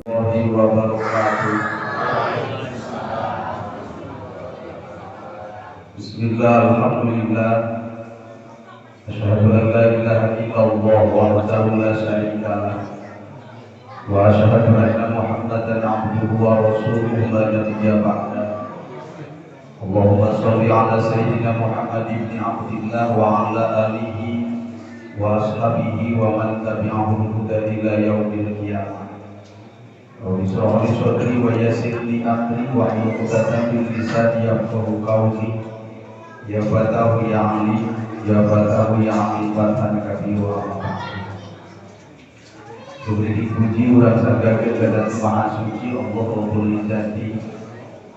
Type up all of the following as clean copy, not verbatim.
Warahmatullahi wabarakatuh. Bismillah, alhamdulillah. Asyhadu an la ilaha illallah wahdahu la syarika lah. Wa asyhadu anna Muhammadan abduhu wa rasuluhu la nabiyya ba'da. Allahumma shalli ala sayyidina Muhammad ibn Abdillah wa ala alihi wa ashabihi wa man tabi'ahum huda ila yaumil qiyamah. Rabbi shrah li sadri wa yassir li amri wahlul 'uqdatam min lisani yafqahu qawli. Ya Fatahu ya Alim, ya Fatahu ya Alim, Fatan kabir wa diberi dipuji urang sadaya ka Maha Suci Allah Rabbul Izzati.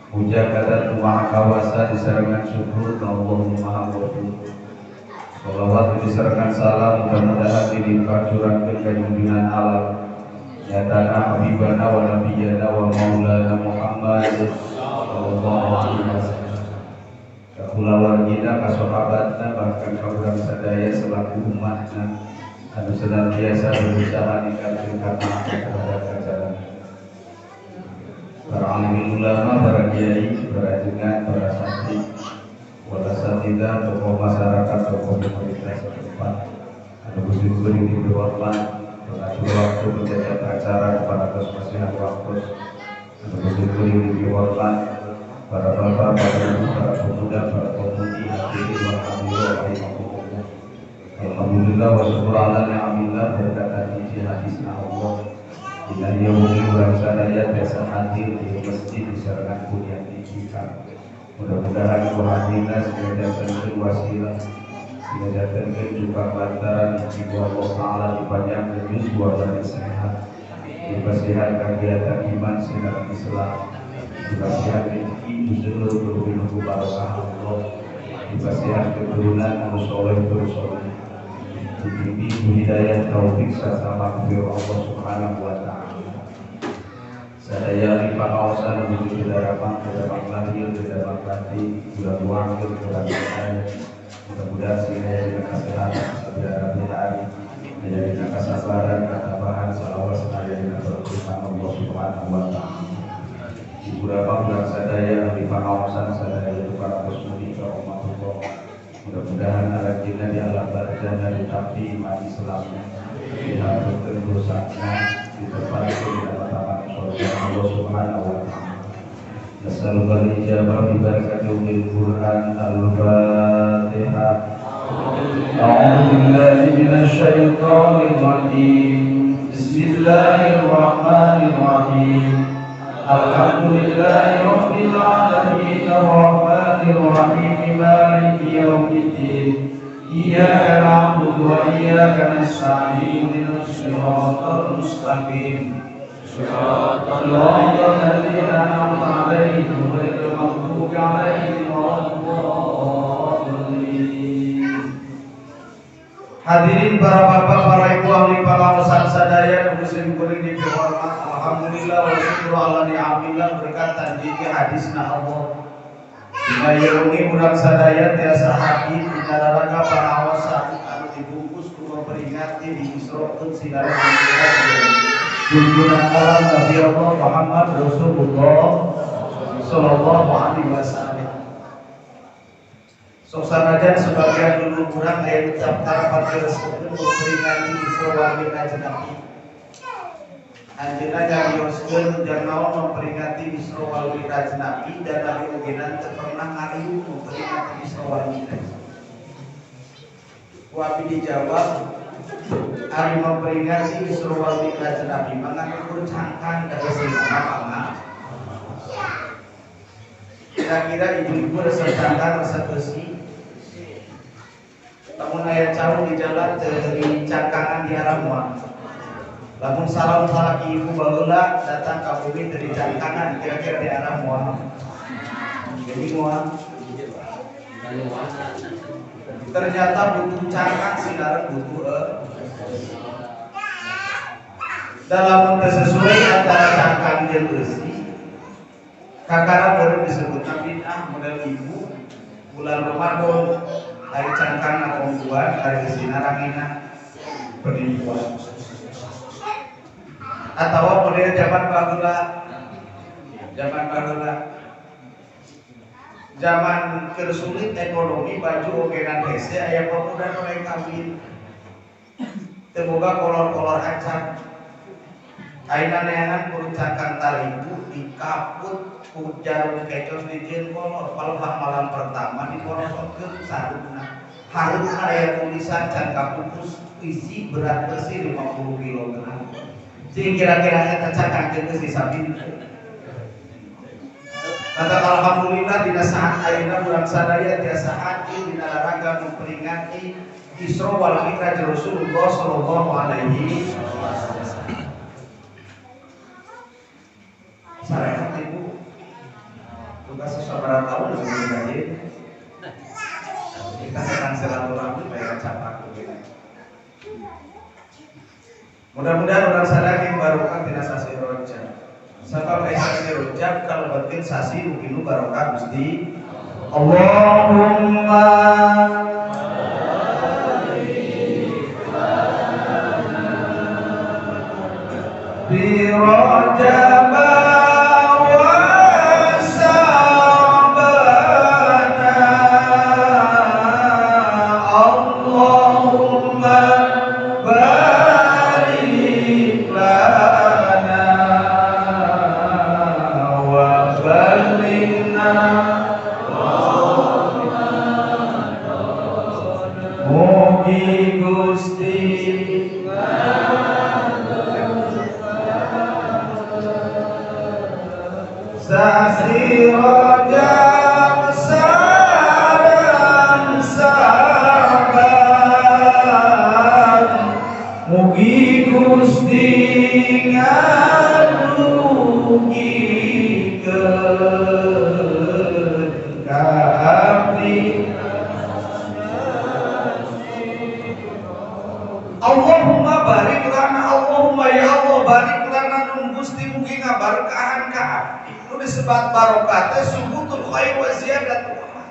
Puja kata Maha Kawasa disarengan syukur ka Allah Maha Ghafur. Shalawat disarengan salam mudah-mudahan dilimpah curahkeun ka junjungan alam. Nyatana habibana wa nabiyana wa maulana Muhammad sallallahu alaihi wasallam. Ka kulawargina, ka sahabatna, bahkan ka urang sadaya selaku umatna anu senantiasa berusaha ningkatkeun ketaatan terhadap ajaran. Para alim ulama, para kiai, para jengan, para santri, wala satida, tokoh masyarakat, tokoh pemerintah setempat anu bersyukur ini berhormat mengatur waktu menjaga acara kepada kos-kosian waktu anu bersyukur ini berhormat para bapak, para ibu, para pemuda, para pemudi, hadirin wal hadirat rahimakumullah. Alhamdulillah wa syukur ala ni'amillah berkata hiji hadisna Allah. Dina ieu wengi urang sadaya biasa hadir di masjid disarengan kuliah digital. Mudah-mudahan ku hadirna sing wasilah sing juga bantaran hiji ku Allah Ta'ala dipanjangkeun yuswa bari sehat. Dipasihan kegiatan iman sinar Islam. Dipasihan rezeki justru berhubung barokah Allah. Dipasihan keturunan anu soleh terus soleh. Dibimbing hidayah taufik serta maghfirah Allah Subhanahu wa Ta'ala. Sadaya di pangaosan menuju ke darapang lahir, ke darapang batin, bulan wakil, bulan saya. Mudah-mudahan sehingga dina kesehatan saudara hari, aya dina kesabaran, ketabahan, salawat aya dina berkah Allah Subhanahu wa Ta'ala. Di beberapa bulan sadaya di pangaosan sadaya di para muslimin rahmatullah. Mudah-mudahan aranjeunna di alam barzah ditampi iman Islamnya, dihampurkeun dosana, ditempatkeun di dalam taman surga Allah Subhanahu wa Ta'ala. Nas'aluka al-ijabah bi barakati ummil Qur'an. Al-Fatihah. A'udzu billahi minasy syaithanir rajim. Bismillahirrahmanirrahim. Alhamdulillahi rabbil alamin arrahmanir rahim maliki yaumiddin. Iyyaka na'budu wa iyyaka nasta'in ihdinas siratal mustaqim. Siratal ladzina an'amta 'alaihim ghairil maghdubi 'alaihim waladdallin. Hadirin para bapak, para ibu ahli pangaosan sadaya muslim kuring dipihormat. Alhamdulillah wa syukru ala ni'amillah berkat hiji hadisna Allah. Dina ieu wengi urang sadaya tiasa hadir dina raraga pangaosan anu dibungkus ku memperingati diisrokeun sinar junjungan alam Nabi Allah Muhammad Rasulullah sallallahu alaihi wasallam. Sok sanajan sebagian dulu kurang aya daftar partai resepkeun memperingati Isra wal Mi'raj Nabi. Anjeunna nyarioskeun jang naon memperingati Isra wal Mi'raj Nabi dan Nabi ogenan teu pernah ngariung memperingati Isra wal Mi'raj. Ku abi dijawab, ari memperingati Isra wal Mi'raj Nabi mah ngukur cangkang da geusina mah. Kira-kira ibu-ibu resep cangkang, resep besi? Lamun aya cau di jalan dari cangkangan di arah moal. Lamun salam salaki ibu baheula datang ka bumi dari cangkangan, kira-kira di arah moal. Jadi moal. Ternyata butuh cangkang sinaran butuh dalam sesuai antara cangkang dan besi. Kakara baru disebut bid'ah model ibu bulan Ramadan hari cangkang perempuan hari kesina rangina penipuan. Atau model zaman baheula. Zaman baheula. Zaman keur sulit ekonomi baju ogenan hese aya pemuda nu rek kawin. Teu boga kolor-kolor acan. Ayeuna neangan kudu cakang tarigu dikaput ku jarum kecos dijieun kolor. Palebah malam pertama diporosotkeun sarungna. Hareupeun aya tulisan can kapupus isi berat besi 50 kg. Jadi kira-kira eta cakang jeung geus disabintu. Kata alhamdulillah dina saat ayeuna urang sadaya tiasa hadir dina rangka memperingati Isra wal Mi'raj Rasulullah sallallahu alaihi wasallam. Sarehat ibu tugas sabaraha tahun sebelum gaji. Kita sedang silaturahmi bayar capak gitu. Mudah-mudahan orang sadaya barokah dina sasi Rajab. Sabab sasi Rajab kalau batin sasi nu barokah Gusti Allahumma bi Rajab wa Sya'bana Allahumma barik lana wa balighna mugi Gusti sasi Rajab sareng Sya'ban mugi Gusti ngarugikeun ka abdi. Allahumma barik lana, Allahumma ya Allah barik lana nun Gusti mugi ngabarkahan ka abdi. Nu disebat barokah teh subutul khair wa ziyadatul rahmah.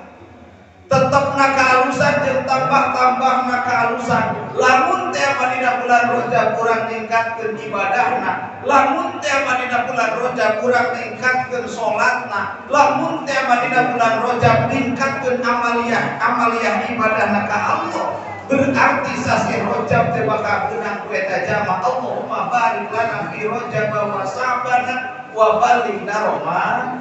Tetepna kaalusan jeung tambah-tambahna kaalusan. Lamun teh dina bulan Rajab kurang ningkatkeun ibadahna, lamun teh dina bulan Rajab kurang ningkatkeun salatna, lamun teh dina bulan Rajab ningkatkeun amaliyah, amaliyah ibadahna ka Allah. Berarti sasi Rajab teh bakal beunang ku eta jama. Allahumma barik lana fi Rajab wa Sya'bana wa balighna Ramadan.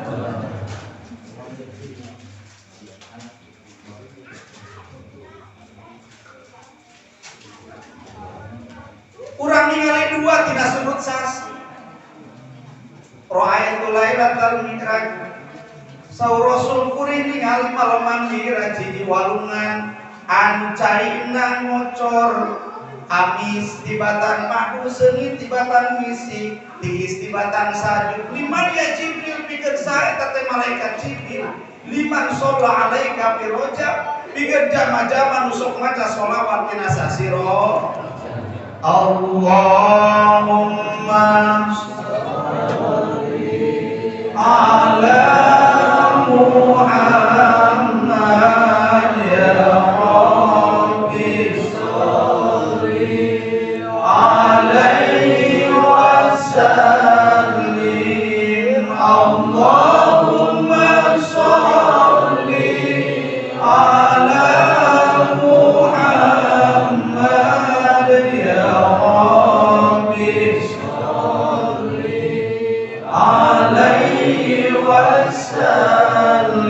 Urang ningali dua tina sudut sasi. Ra'aitu lailatal mi'raj. Saur Rasul kuring ningali maleman mi'raj di walungan anu caina ngocor amis tibatan madu seungit tibatan misi tiis tibatan sajuk liman ya Jibril pikeun sae eta teh malaikat Jibril liman sholla alaika fi Rajab pikeun jama-jama nu sok maca sholawat tina sasi Rajab. Allahumma sholli ala Muhammad ya Rabbi sholli alaihi wasallim. Allahumma sholli ala Muhammad ya Rabbi sholli alaihi wasallim.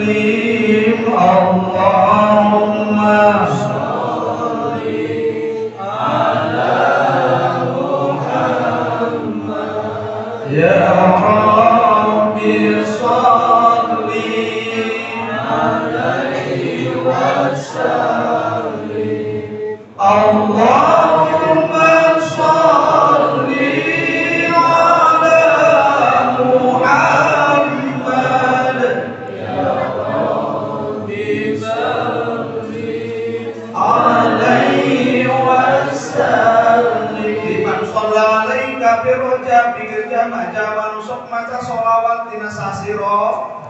Allahumma sholli ala Muhammad ya Rabbi sholli alaihi wasallim. Allahumma sholli ala Muhammad ya Rabbi sholli alaihi wasallim. Liman sholla alaika fi Rajab pikeun jama-jama nu sok maca sholawat dina sasi Rajab.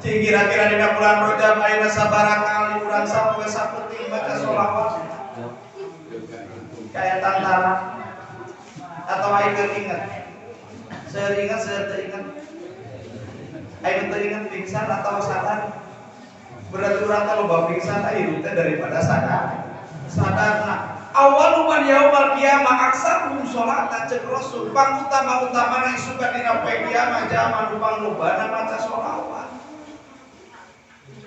Cing kira-kira dina bulan Rajab ayeuna sabaraha kali urang sapoe sapenting maca sholawat kaya tantara atau ayeuna inget. Seueur ingat seueur teu ingat. Ayo teu ingat pingsan atau sadar. Berarti urang teh loba pingsan hirup teh daripada sadar. Sadarna awwalu man yaumal qiyamah aksaruhum sholatan ceuk Rasul. Pang utama-utamana isukan dina poe kiamat jalma nu panglobana maca sholawat.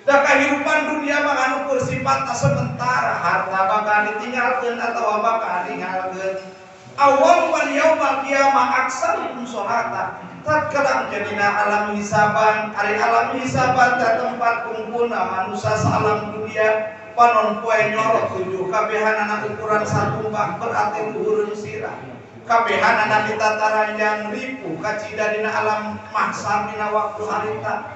Da kahirupan dunia mah anu keur sifatna sementara, harta bakal ditinggalkeun atawa bakal ditinggalkeun. Awwalu man yaumal qiyamah aksaruhum sholatan. Tatkala jadina alam hisaban, ari alam hisaban teh tempat kumpulna manusia salam dunia, panon poe nyorot tujuh kabehanana ukuran satumbak berarti luhureun sirah. Kabehanana ditataranjang ripuh kacida dina alam mahsar dina waktu harita.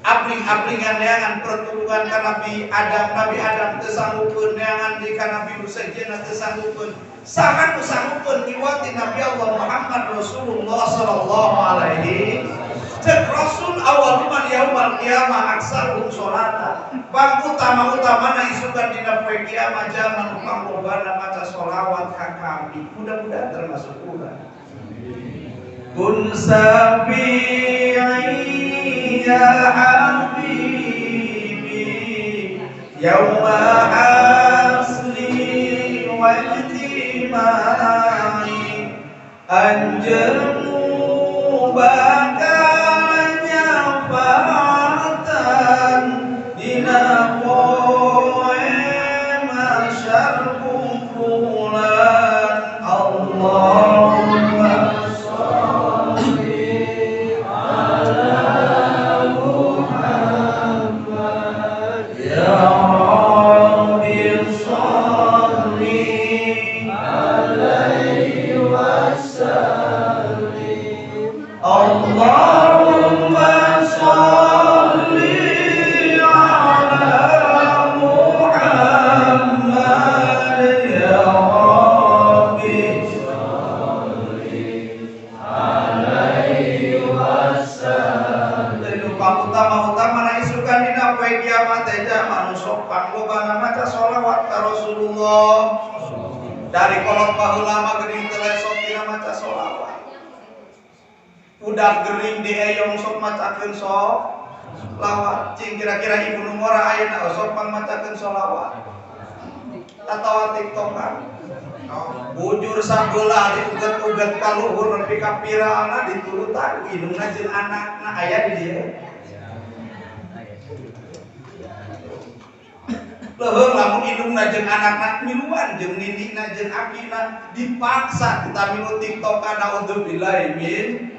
Abling-ablingan neangan pertulungan ka Nabi Adam, Nabi Adam teu sanggupeun neangan di ka Nabi Musa jeung teu sanggupeun. Saha nu sanggupeun miwati Nabi Allah Muhammad Rasulullah sallallahu alaihi. Cek Rasul awal man yaumal qiyamah aksaruhum sholatan. Pang utama-utamana isukan dina poe kiamat jalma nu panglobana maca sholawat ka kami. Mudah-mudahan termasuk urang. Kun sabi'i ya habibi yauma asli wa ijtimai anjmu bakal nyafatan dina poe masyar kumpulan. Allahumma sholli ala Muhammad ya Rabbi sholli alaihi wasallim. Allahumma sholli ala Muhammad ya Rabbi sholli alaihi wasallim. Utama-utama na isukan dina poe kiamat teh jalma nu sok panglobana maca sholawat ka Rasulullah. Dari kolot baheula mah geuning teu lesot dina maca sholawat. Udah gering di eyong sok macakeun sholawat. Cing kira-kira ibu nu ngora ayeuna sok pangmacakeun sholawat. Atawa tiktokan. Bujur sabelah diuget-uget ka luhur nepi ka piralna diturutan indungna jeung anakna aya di dieu. Leuheung lamun indungna jeung anakna miluan jeung ninina jeung akina dipaksa kita milu tiktokan naudzubillahi min.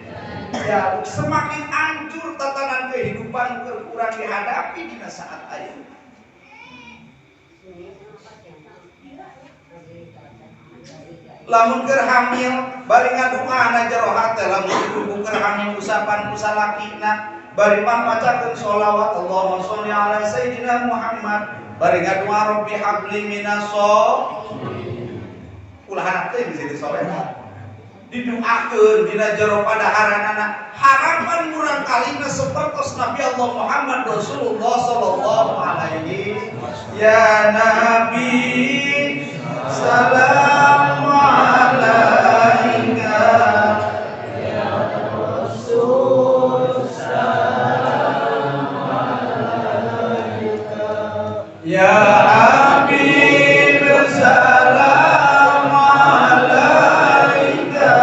Ya, semakin hancur tatanan kehidupan kurang dihadapi dina saat ayeuna. Lamun keur hamil bari ngaduana jero hate lamun ibu keur hamil usapan ku salakina bari pangmacakeun sholawat Allahumma sholli ala sayyidina Muhammad bari ngadua rabbi habli minas sholihin. Ulah anak teh bisa disolehat. Didoakeun dina jero padaharanana harapan murang kalina sapertos Nabi Allah Muhammad Rasulullah sallallahu alaihi. Ya Nabi salam alaika ya Rasul salam alaika ya Habib salam alaika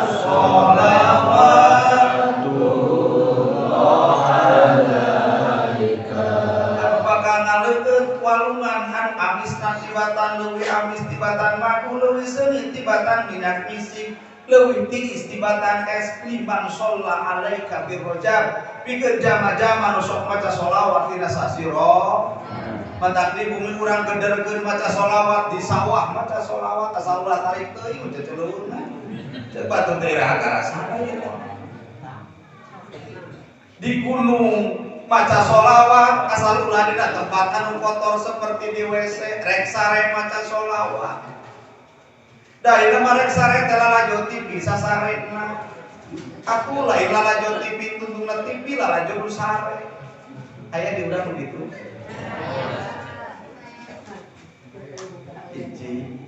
sholawatullah alaika. Anu bakal ngaleukeut walungan anu amisna tibatan leuwih amis tibatan madu leuwih seungit tibatan minyak misik leuwih tiis tibatan es liman sholla alaika birrojab pikeun jama-jama nu sok maca sholawat dina sasiro. Mantak di bumi urang gederkeun maca sholawat di sawah maca sholawat asal ulah tarik teuing ceceleuna ceuk batur teh iraha karasana ieu. Di gunung maca sholawat asal ulah dina tempat anu kotor seperti di WC rek sare maca sholawat. Da ieu mah rek sare teh lalajo TV sasarekna. Aku lain lalajo TV tuntungna TV lalajo nu sare. Aya di urang nu kitu. Hiji.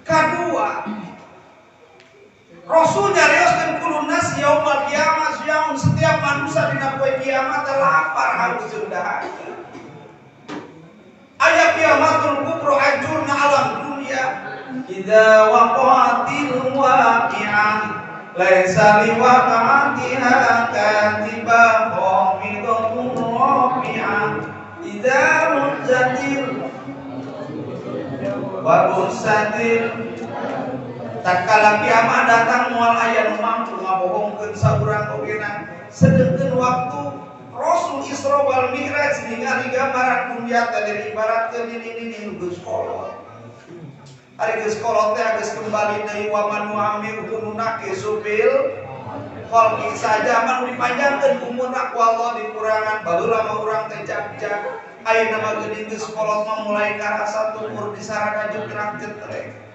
Kadua, Rasul nyarioskeun kullu nas yaumal qiyamah yaum, setiap manusia dina poe kiamat lapar haus jeung dahaga. Aya kiamatul kubro, hancurna alam dunia. Idza waqa'atil waqi'ah laisa liwaqa'atiha kadhibah khafidatun rafi'ah idza rujjatil wa busatil. Tatkala kiamat datang moal aya nu mampu ngabohongkeun saurang ogena. Sedengkeun waktu Rasul Isra wal Mi'raj ningali gambaran dunia teh diibaratkeun ini nu geus kolot. Ari geus kolot teh geus kembali deui wa man nu'ammirhu nunakkisu fil khalqi, saja mah dipanjangkeun umurna ku Allah dikurangan. Baheula mah urang teh jag-jag, ayeuna mah geuning geus kolot mah mulai karasa tukur disarana jetrek-jetrek.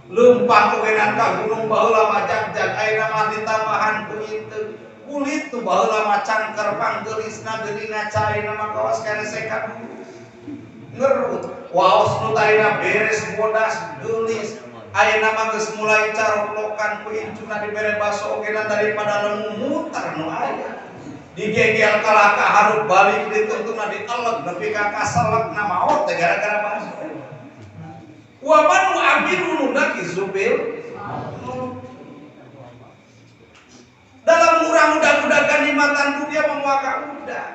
Leumpang ogenan ka gunung baheula mah jag-jag, ayeuna mah ditambahan ku itu. Kulit tuh baheula mah cangker panggeulisna geuning ngaca, ayeuna mah kawas karesekan ngerut. Waos nu tadina beres bodas geulis, ayeuna mah geus mulai caroplokan ku incuna, dibere baso ogenan daripada lemu muter nu aya. Digegel kalaka harus balik dituntuna dieleg nepi ka kaselek na maot teh gara-gara baso. Wa man nu'amiru nunakkisu fil. Dalam urang udah-udah kanikmatan dunia memuaka udah.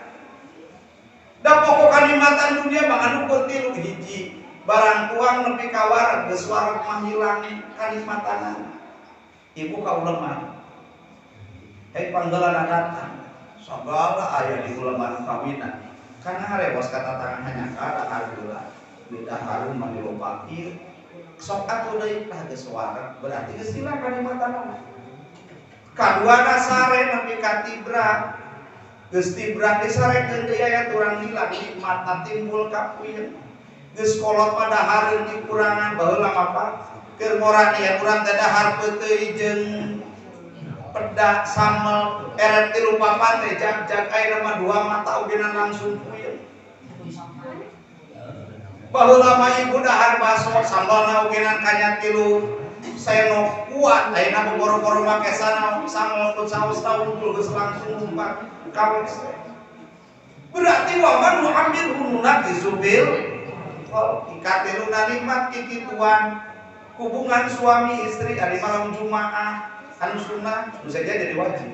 Da pokok kanikmatan dunia mah anu tilu hiji, barang tuang nepi ka wareg, geus wareg mah hilang kanikmatanana. Ibu kauleman. Hei panggeulana datang. Sagala aya di uleman kawinan. Karena harewas kata tangan hanya kada hargula. Lidah harum mah dilopaki. Sok atuh deui tah geus wareg berarti geus hilang kanikmatanana. Kaduana sare nepi ka tibra. Geus tibra disarekeun deui aya turang hilang nikmatna timbul kapuyeng. Geus kolot pada hareun dikurangan. Baheula mah Pak keur ngora ieu urang teh dahar peuteuy jeung peda sambel eret tilu papat teh jag-jag, ayeuna mah dua mata ogenan langsung puyeng. Baheula mah ibu dahar baso sambalna ogenan kanya tilu senok kuat, ayeuna boro-boro make sana sambel ku saus tahu geus langsung lumpat ka WC. Berarti wa man nu'ammirhu nunakkisu fil kateluna nikmat kikituan hubungan suami istri ari malam Jumaah anu sunnah nu saja jadi wajib.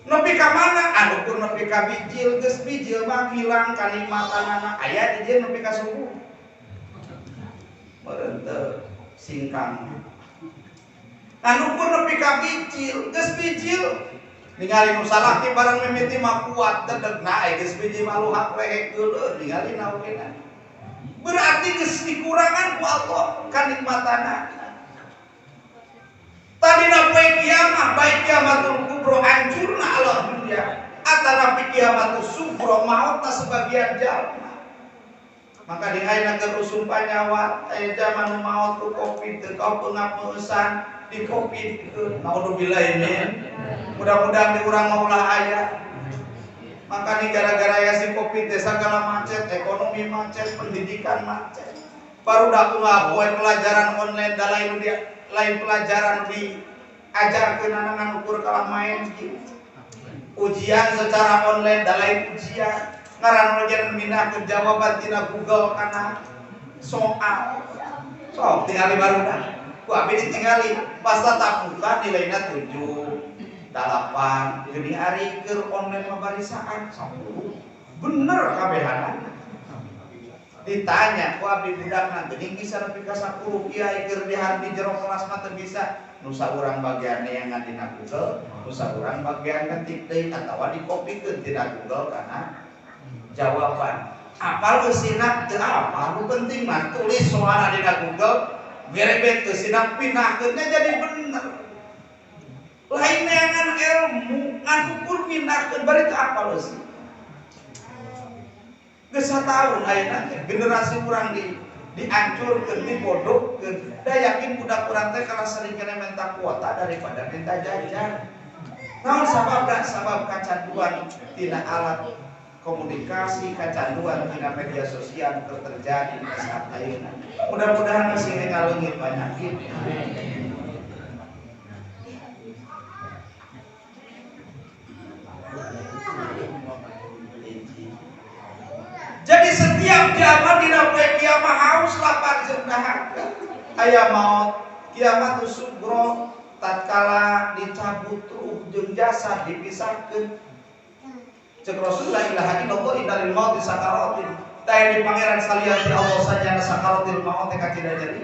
Nepi ka mana anu pun nepi ka bijil, geus bijil mah hilang kanikmatanana. Aya di dieu nepi ka subuh meureun teu singkang. Anu pun nepi ka bijil, geus bijil ningali nu salaki barang mimiti mah kuat dedegna, aya geus bijil mah luhak lehe geuleuh ningali naokeuna. Berarti geus dikurangan ku Allah kanikmatanana. Tadina poe kiamat, baik kiamatul kubro hancurna alam dunia atanapi kiamatul sugro maotna sebagian jalma. Maka di ayeuna keur usum panyawa aya zaman nu maot ku Covid teu kau pengap-peusan di Covid keun. Naudzubillah min. Mudah-mudahan di urang mah ulah aya. Maka di gara-gara aya si Covid teh sagala macet, ekonomi macet, pendidikan macet. Baru dah ngapoe pelajaran online da lain dia lain pelajaran diajarkeun anak ukur kalah main gitu. Ujian secara online da lain ujian. Ngaran ujian mindahkeun jawaban tina Google kana soal. Sok tingali barudak. Ku abi ditingali pas tatap muka nilainya 7, 8, geuning ari keur online mah barisaan 10. Bener kabehanana. Ditanya ku abdi budakna geuning bisa nepi ka 10 kiai keur di jero kelas mah teu bisa. Nu saurang bagian neangan dina Google, nu saurang bagian ngetik deui atawa dikopikeun tina Google kana jawaban. Apal eusina teu apal, nu penting mah tulis soalna dina Google, gerebet eusina pindahkeunnya jadi bener. Lain neangan ilmu, ngan ukur mindahkeun bari teu apal eusina. Geus sataun ayeuna teh generasi urang dihancurkeun, dibodohkeun. Da yakin budak urang teh kalah sering kena minta kuota daripada minta jajan. Naon sababna? Sabab kacanduan tina alat komunikasi, kecanduan tina media sosial terjadi di saat ayeuna. Mudah-mudahan masih ngaleungit penyakit. Kabeh jalma dina poe kiamat haus lapar jeung dahaga. Aya maot kiamat sugro tatkala dicabut ruh jeung jasad dipisahkeun. Cek Rasul la ilaha illallah innal mauti sakaratin. Tah di pangeran salian ti Allah sajana sakaratil maut teh kacida jadi.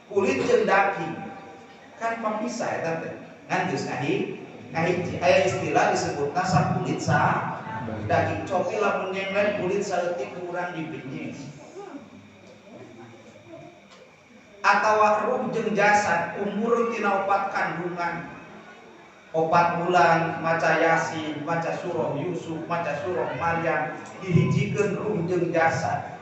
Kulit jeung daging kan papisah eta teh. Ngan geus ngahiji aya istilah disebutna sakulit sa daging. Cobi lamun nyenglen kulit saeutik kurang dibenyeng. Atawa ruh jeung jasad umur tina opat kandungan. 4 bulan maca Yasin, maca surah Yusuf, maca surah Maryam, dihijikeun ruh jeung jasad.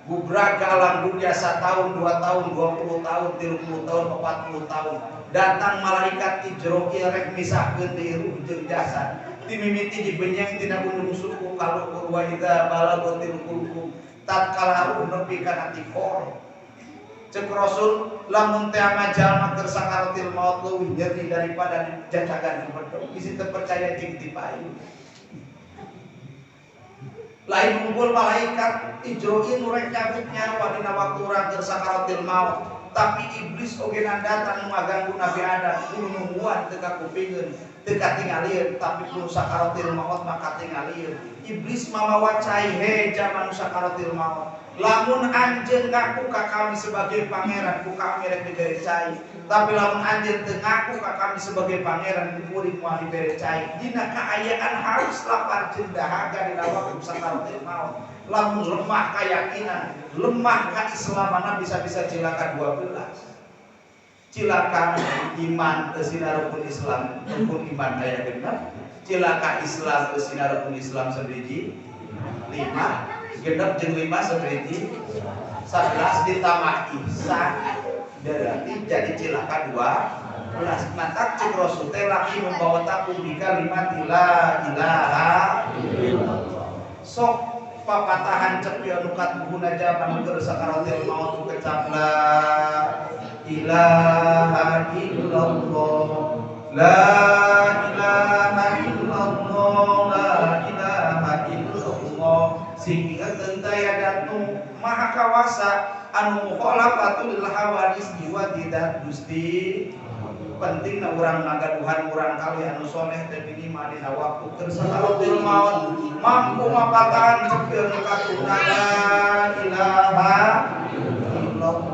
Gubrak ke alam dunia 1 tahun, 2 tahun, 20 tahun, 30 tahun, 40 tahun. Datang malaikat Ijroil rek misahkeun deui ruh jeung jasad. Timimiti dibenyeng tina gunung suku kaluhur wa idza balagatil qulub. Tatkala ruh nepi kana tikor. Cek Rasul lamun teh jalma keur sakaratil maut leuwih nyeri daripada jajagan bedog. Bisi teu percaya jeung dipayu. Lain ngumpul malaikat Ijroil nu rek nyabut nyawa dina waktu urang keur sakaratil maut. Tapi iblis oge datang ngaganggu Nabi Adam, kudu nungguan teu kakupingeun, teu katingalieun, tapi kudu sakaratil maut mah katingalieun. Iblis mamawa cai he jalma nu sakaratil maut. Lamun anjeun ngaku ka kami sebagai pangeran, ku kami rek dibere cai. Tapi lamun anjeun teu ngaku ka kami sebagai pangeran, ku kuring moal dibere cai. Dina kaayaan harus lapar jeung dahaga dina waktu sakaratil maut. Lamun lemah keyakinan, lemah keislaman bisa-bisa cilaka 12. Cilaka iman teu sina rukun Islam, rukun iman aya genep. Cilaka Islam teu sina rukun Islam sabiji 5. Genep jeung 5 sabiji 11 ditambah ihsan berarti jadi cilaka 12. Mantak cek Rasul teh laki membawa takum bika lima la ilaha illallah. Sok papatahan cepi anu katuhuna jaman keur sakaratil maut kecap la ilaha illallah, la ilaha illallah, la ilaha illallah. Sehingga tentaya datu maha kawasa anu mukhalafatul lil hawadis jiwa tidak Gusti. Penting na urang nagaduhan urang kali anu soleh teh minimal dina waktu keur sakaratil maut mampu mapatahan cepil nu katuhuna la ilaha illallah.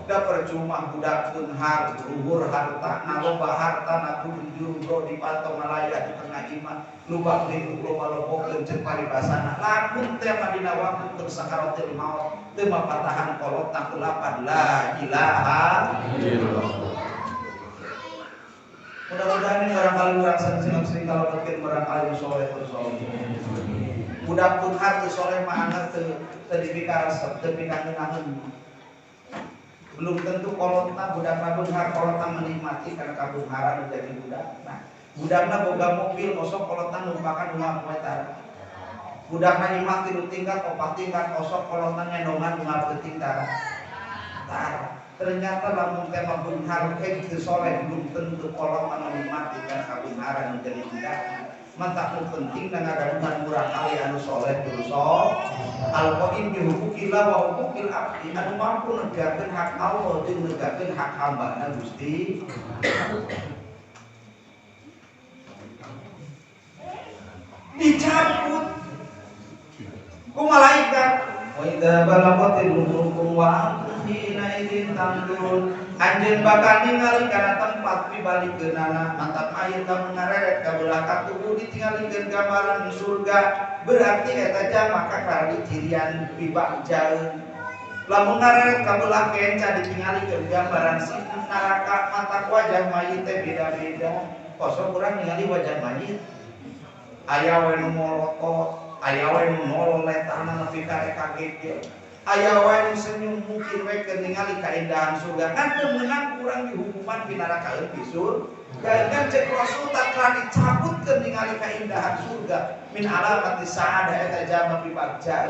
Da percuma budak beunghar luhur harta naloba harta na kudu jurubro dipanto malaya di tengah imah lubak lingkup loba lobokeun ceuk paribasana. Lamun teh mah dina waktu keur sakaratil maut teu mapatahan kolotna kulapan la ilaha illallah. Mudah-mudahan ini barangkali urang sering kalau mungkin barangkali soleh soleh. Budak beunghar teu soleh mah anger teu dipikaresep, teu pikangeunaheun. Belum tentu kolotna budak beunghar kolotna menikmati karena kabeungharan menjadi budak. Nah, budakna boga mobil kosong kolotna numpakan uang poe tara. Budakna imah 3 tingkat, 4 tingkat kosong kolotna ngendongan bunga peuting tara. Tara. Ternyata lamun tema beunghar teu soleh belum tentu kolotna menikmati karena kabeungharan menjadi budak. Mantak nu penting na ngagaduhan murah kali anu soleh terus al-qaim bi huquqillah wa huquqil abdi anu mampu negakeun hak Allah jeung negakeun hak hambana Gusti. Dicabut ku malaikat wa idza balagatil huququm wa antum hina idzin tanzurun. Anjeun bakal ningali kana tempat pibalikeunana mantap ayeuna lamun ngareret ka belah katuhu ditingalikeun gambaran surga berarti eta jalma kakara dicirian pibakjaeun. Lamun ngareret ka belah kenca ditingalikeun gambaran si neraka mata wajah mayit teh beda-beda. Kosong urang ningali wajah mayit aya we nu morotot, aya we nu noleh tanah nepi ka kaget. Aya wae nu senyum mungkin we keur ningali kaindahan surga kan teu meunang kurang dihukuman pinarakaeun di surga. Kan cek Rasul tatkala dicabut keur ningali kaindahan surga min alamati sa'adah eta jalma pibagja.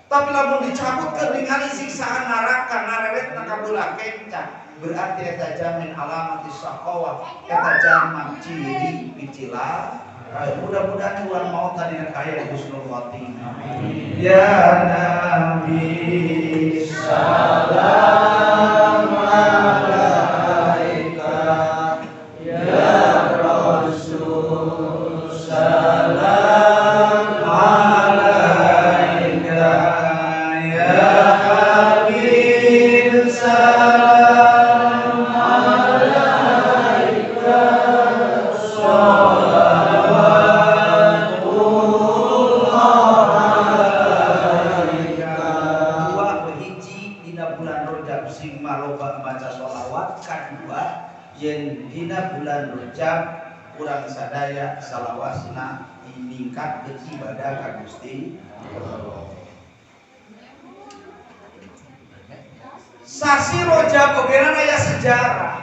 Tapi lamun dicabut keur ningali siksaan neraka nareretna ka belah kenca berarti eta jamin alamati syaqawah eta jalma ciri picila. Mudah-mudahan urang maot tadi kaya husnul khotimah. Ya Nabi salam alaika ya Rasul salam alaika ya Habib salam alaika shalawatullah alaika. Dua hiji dina bulan Rajab sing maloba maca sholawat, kadua yen dina bulan Rajab urang sadaya salawasna diningkatkeun ibadah ka Gusti Allah. Sasi Rajab ogenan aya sejarah.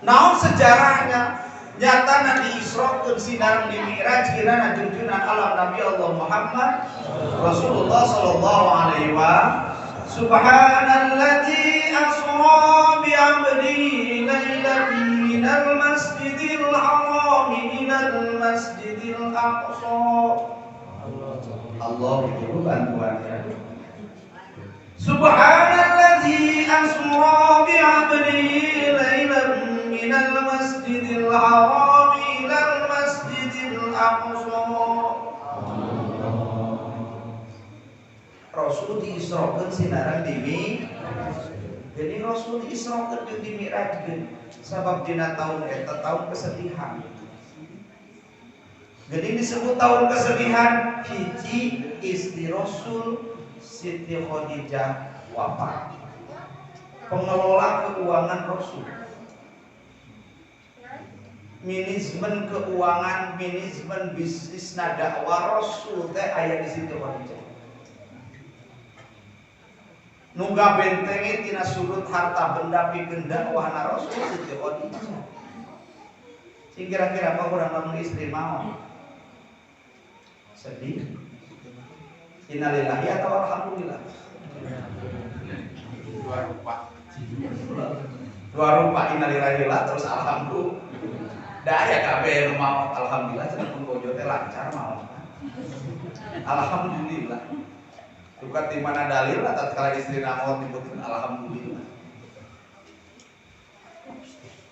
Naon sejarahnya? Nyatana diisrokeun sinareng di Mi'raj kirana junjunan alam Nabi Allah Muhammad Rasulullah sallallahu alaihi wa subhanalladzi asra bi 'abdihi lailan minal masjidil harami ilal masjidil aqsa. Allah itu bantuannya. Subhanalladzi asra bi 'abdihi lailan minal masjidil harami ilal masjidil aqsa. Rasul diisrokeun sinareng di Mi'raj. Jadi Rasul diisrokeun jeung di Mi'rajkeun sabab dina taun eta taun kesedihan. Jadi disebut tahun kesedihan hiji istri Rasul Siti Khadijah wafat. Pengelola keuangan Rasul, manajemen keuangan, manajemen bisnis dakwah Rasul teh aya di Siti Khadijah. Nungga bentenge tina sudut harta benda pikeun dakwahna Rasul Siti Khadijah. Sing kira-kira apa urang lamun istri mau sedih? Innalillahi atau alhamdulillah? Dua rupa. Dua rupa, innalillahi lah terus alhamdulillah. Da aya kabeh nu maot alhamdulillah cenah pun bojo teh lancar maot. Alhamdulillah. Duka di mana dalil tatkala istri maot nyebutkeun alhamdulillah.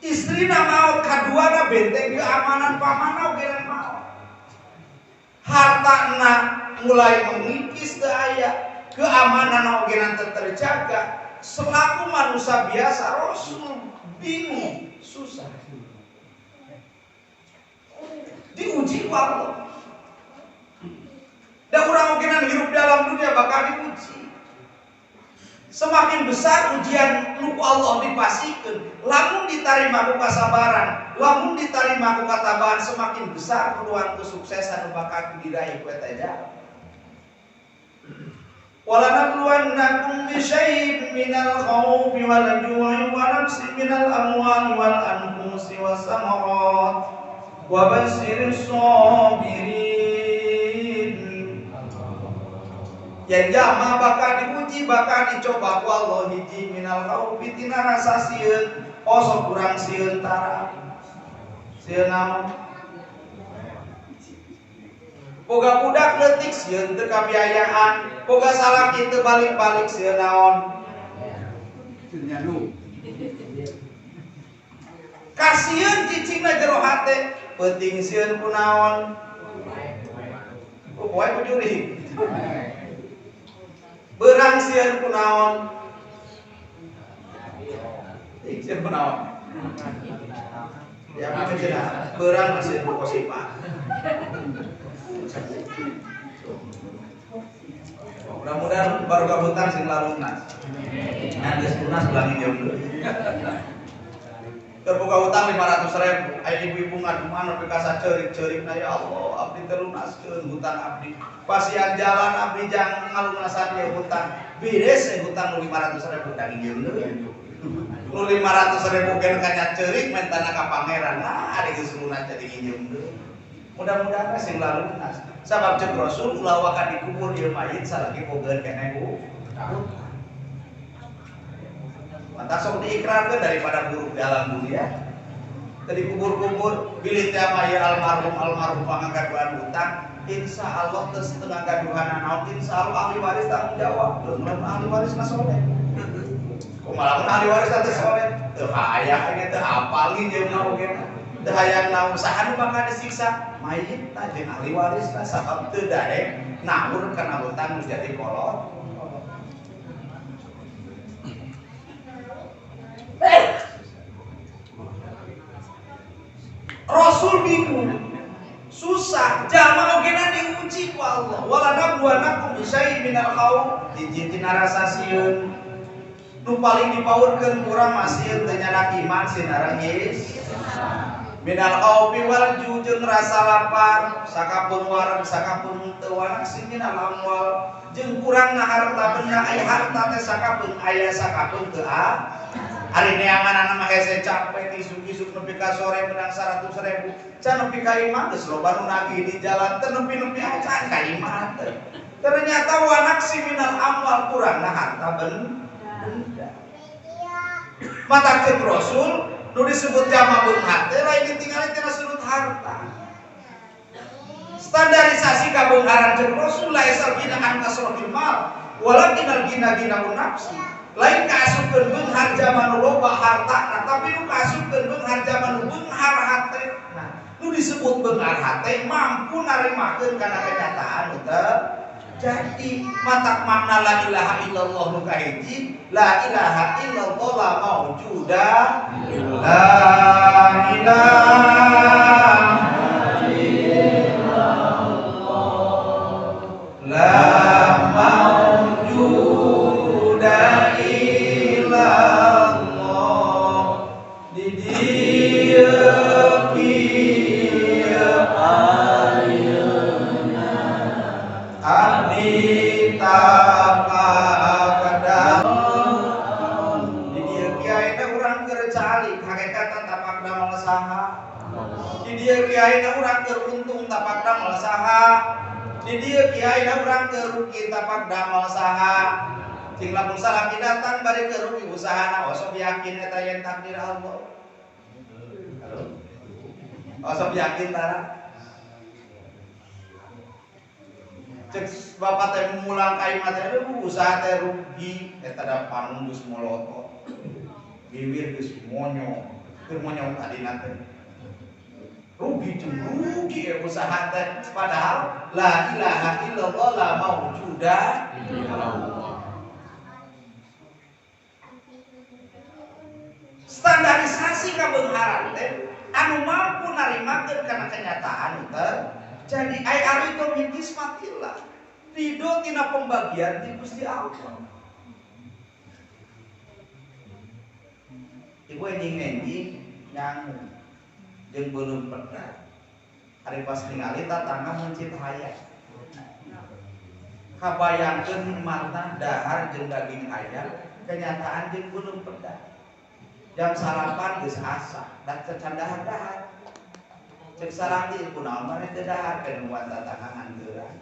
Istrina maot kaduana benteng keamanan pamana oge maot. Hartana mulai mengikis teu aya, keamanan oge teu terjaga. Selaku manusia biasa Rasul bingung, susah. Diuji ku Allah. Dan urang mungkinan hidup dalam dunia bakal diuji. Semakin besar ujian nu ku Allah dipasikeun, lamun ditarima ku kasabaran, lamun ditarima ku katabahan, semakin besar peluang kesuksesan nu bakal diraih ku eta jalan. Walanabluwannakum bisyai'in minal khawfi wal ju'i wa naqsin minal amwali wal anfusi was samarat wa basyiris sabirin. Yang jama bakal diuji, bakal dicoba ku Allah hiji minal khaufi tina rasa sieun, osok kurang sieun tara. Sieun naon? Boga budak leutik sieun teu kabiayaan, boga salaki teu balik-balik sieun naon? Kasieun cicingna jero hate, peuting sieun ku naon? Ku poe ku jurig. Berang sieun ku naon? Sieun ku naon? Ya apa cenah? Berang sieun ku kosipa. Mudah-mudahan baru hutang sing lunas. Nah, geus lunas ulah nginjem deui. Terbuka hutang 500.000, aya ibu-ibu ngaduman nepi ka saceurik-ceurikna, ya Allah, abdi teu lunaskeun hutang abdi. Pasian jalan abdi jang ngalunasan ieu hutang. Beres hutang nu 500.000 da nginjem deui. Nu 500.000 gen kanya ceurik mentana ka pangeran. Nah, ari geus lunas jadi nginjem deui. Mudah-mudahan sing lunas. Sabab ceuk Rasul ulah waka dikubur ieu mayit salagi bogeun keneh hutang. Maka sok diikrarkeun daripada buruk dalam dunia. Tadi kubur-kubur bilih teh mah almarhum almarhum pangagaduhan hutang insya Allah teu setengah gaduhan naon insya Allah ahli waris tanggung jawab lamun ahli waris mah soleh kumaha lamun ahli waris teh soleh teu hayang ge teu apal ge jeung naon ge teu hayang naon saha nu bakal disiksa mayit tah jeung ahli waris tah sabab teu daek naur kana hutang nu jadi kolot. Rasul bingung, susah, jalma ogena diuji ku Allah. Wala nabluwannakum bisyai'in minal khauf, hiji tina rasa sieun. Nu paling dipaurkeun urang mah sieun teu nyanak iman sinareng geus. Minal khaufi wal ju' jeung rasa lapar, sakapeung wareg sakapeung teu wanak minal amwal jeung kurangna harta benda aya harta teh sakapeung aya sakapeung teu ari neanganana mah hese capek isuk-isuk nepi ka sore menang 100.000 can nepi ka imah geus loba nu nagih di jalan teh nepi-nepi acan ka imah teh ternyata wanaksi minal amwal kurangna harta benda mata ceuk Rasul nu disebut jama beunghar teh lain ditingali tina sudut harta standarisasi kabeungharan ceuk Rasul laisal gina an kasrotil mal walakinal gina ginaun nafsi lain kaasupkeun beunghar jaman nu loba hartana tapi nu kaasupkeun beunghar jaman nu beunghar hatena nu disebut beunghar hate mampu narimakeun kana kenyataan nu jadi matak makna la ilaha illallah nu kahiji la ilaha illallah la maujuda la ilaha illallah la maujuda illallah di dieu kieu ayeuna abdi tapakada di dieu kiai teh urang keur calik hakikatna tapak damel saha di dieu kiai teh urang keur untung tapak damel saha di dieu kiai teh urang keur rugi tapak damel saha cing lamun salaki datang bari keur rugi usahana osok yakin eta yen takdir Allah. Halo. Osok yakin tara. Cek bapak teh mulang ka imah teh usaha teh rugi eta da panung geus molotot. Bibir geus monyong, keur monyong tadina teh. Rugi jeung rugi usaha teh padahal la ilaha illallah la maujuda illallah. Standarisasi kabeungharan teh anu mampu narimakeun kana kenyataan teh jadi ai arido min kismatillah ridho tina pembagian ti Gusti Allah. Ibu enjing-enjing nyangu jeung beuleum pedah ari pas ningali tatangga meuncit hayam kabayangkeun nikmatna dahar jeung daging hayam kenyataan jeung beuleum pedah jam salapan geus asa da can dahar-dahar cek salaki kunaon maneh teu dahar ke nungguan tatangga nganteuran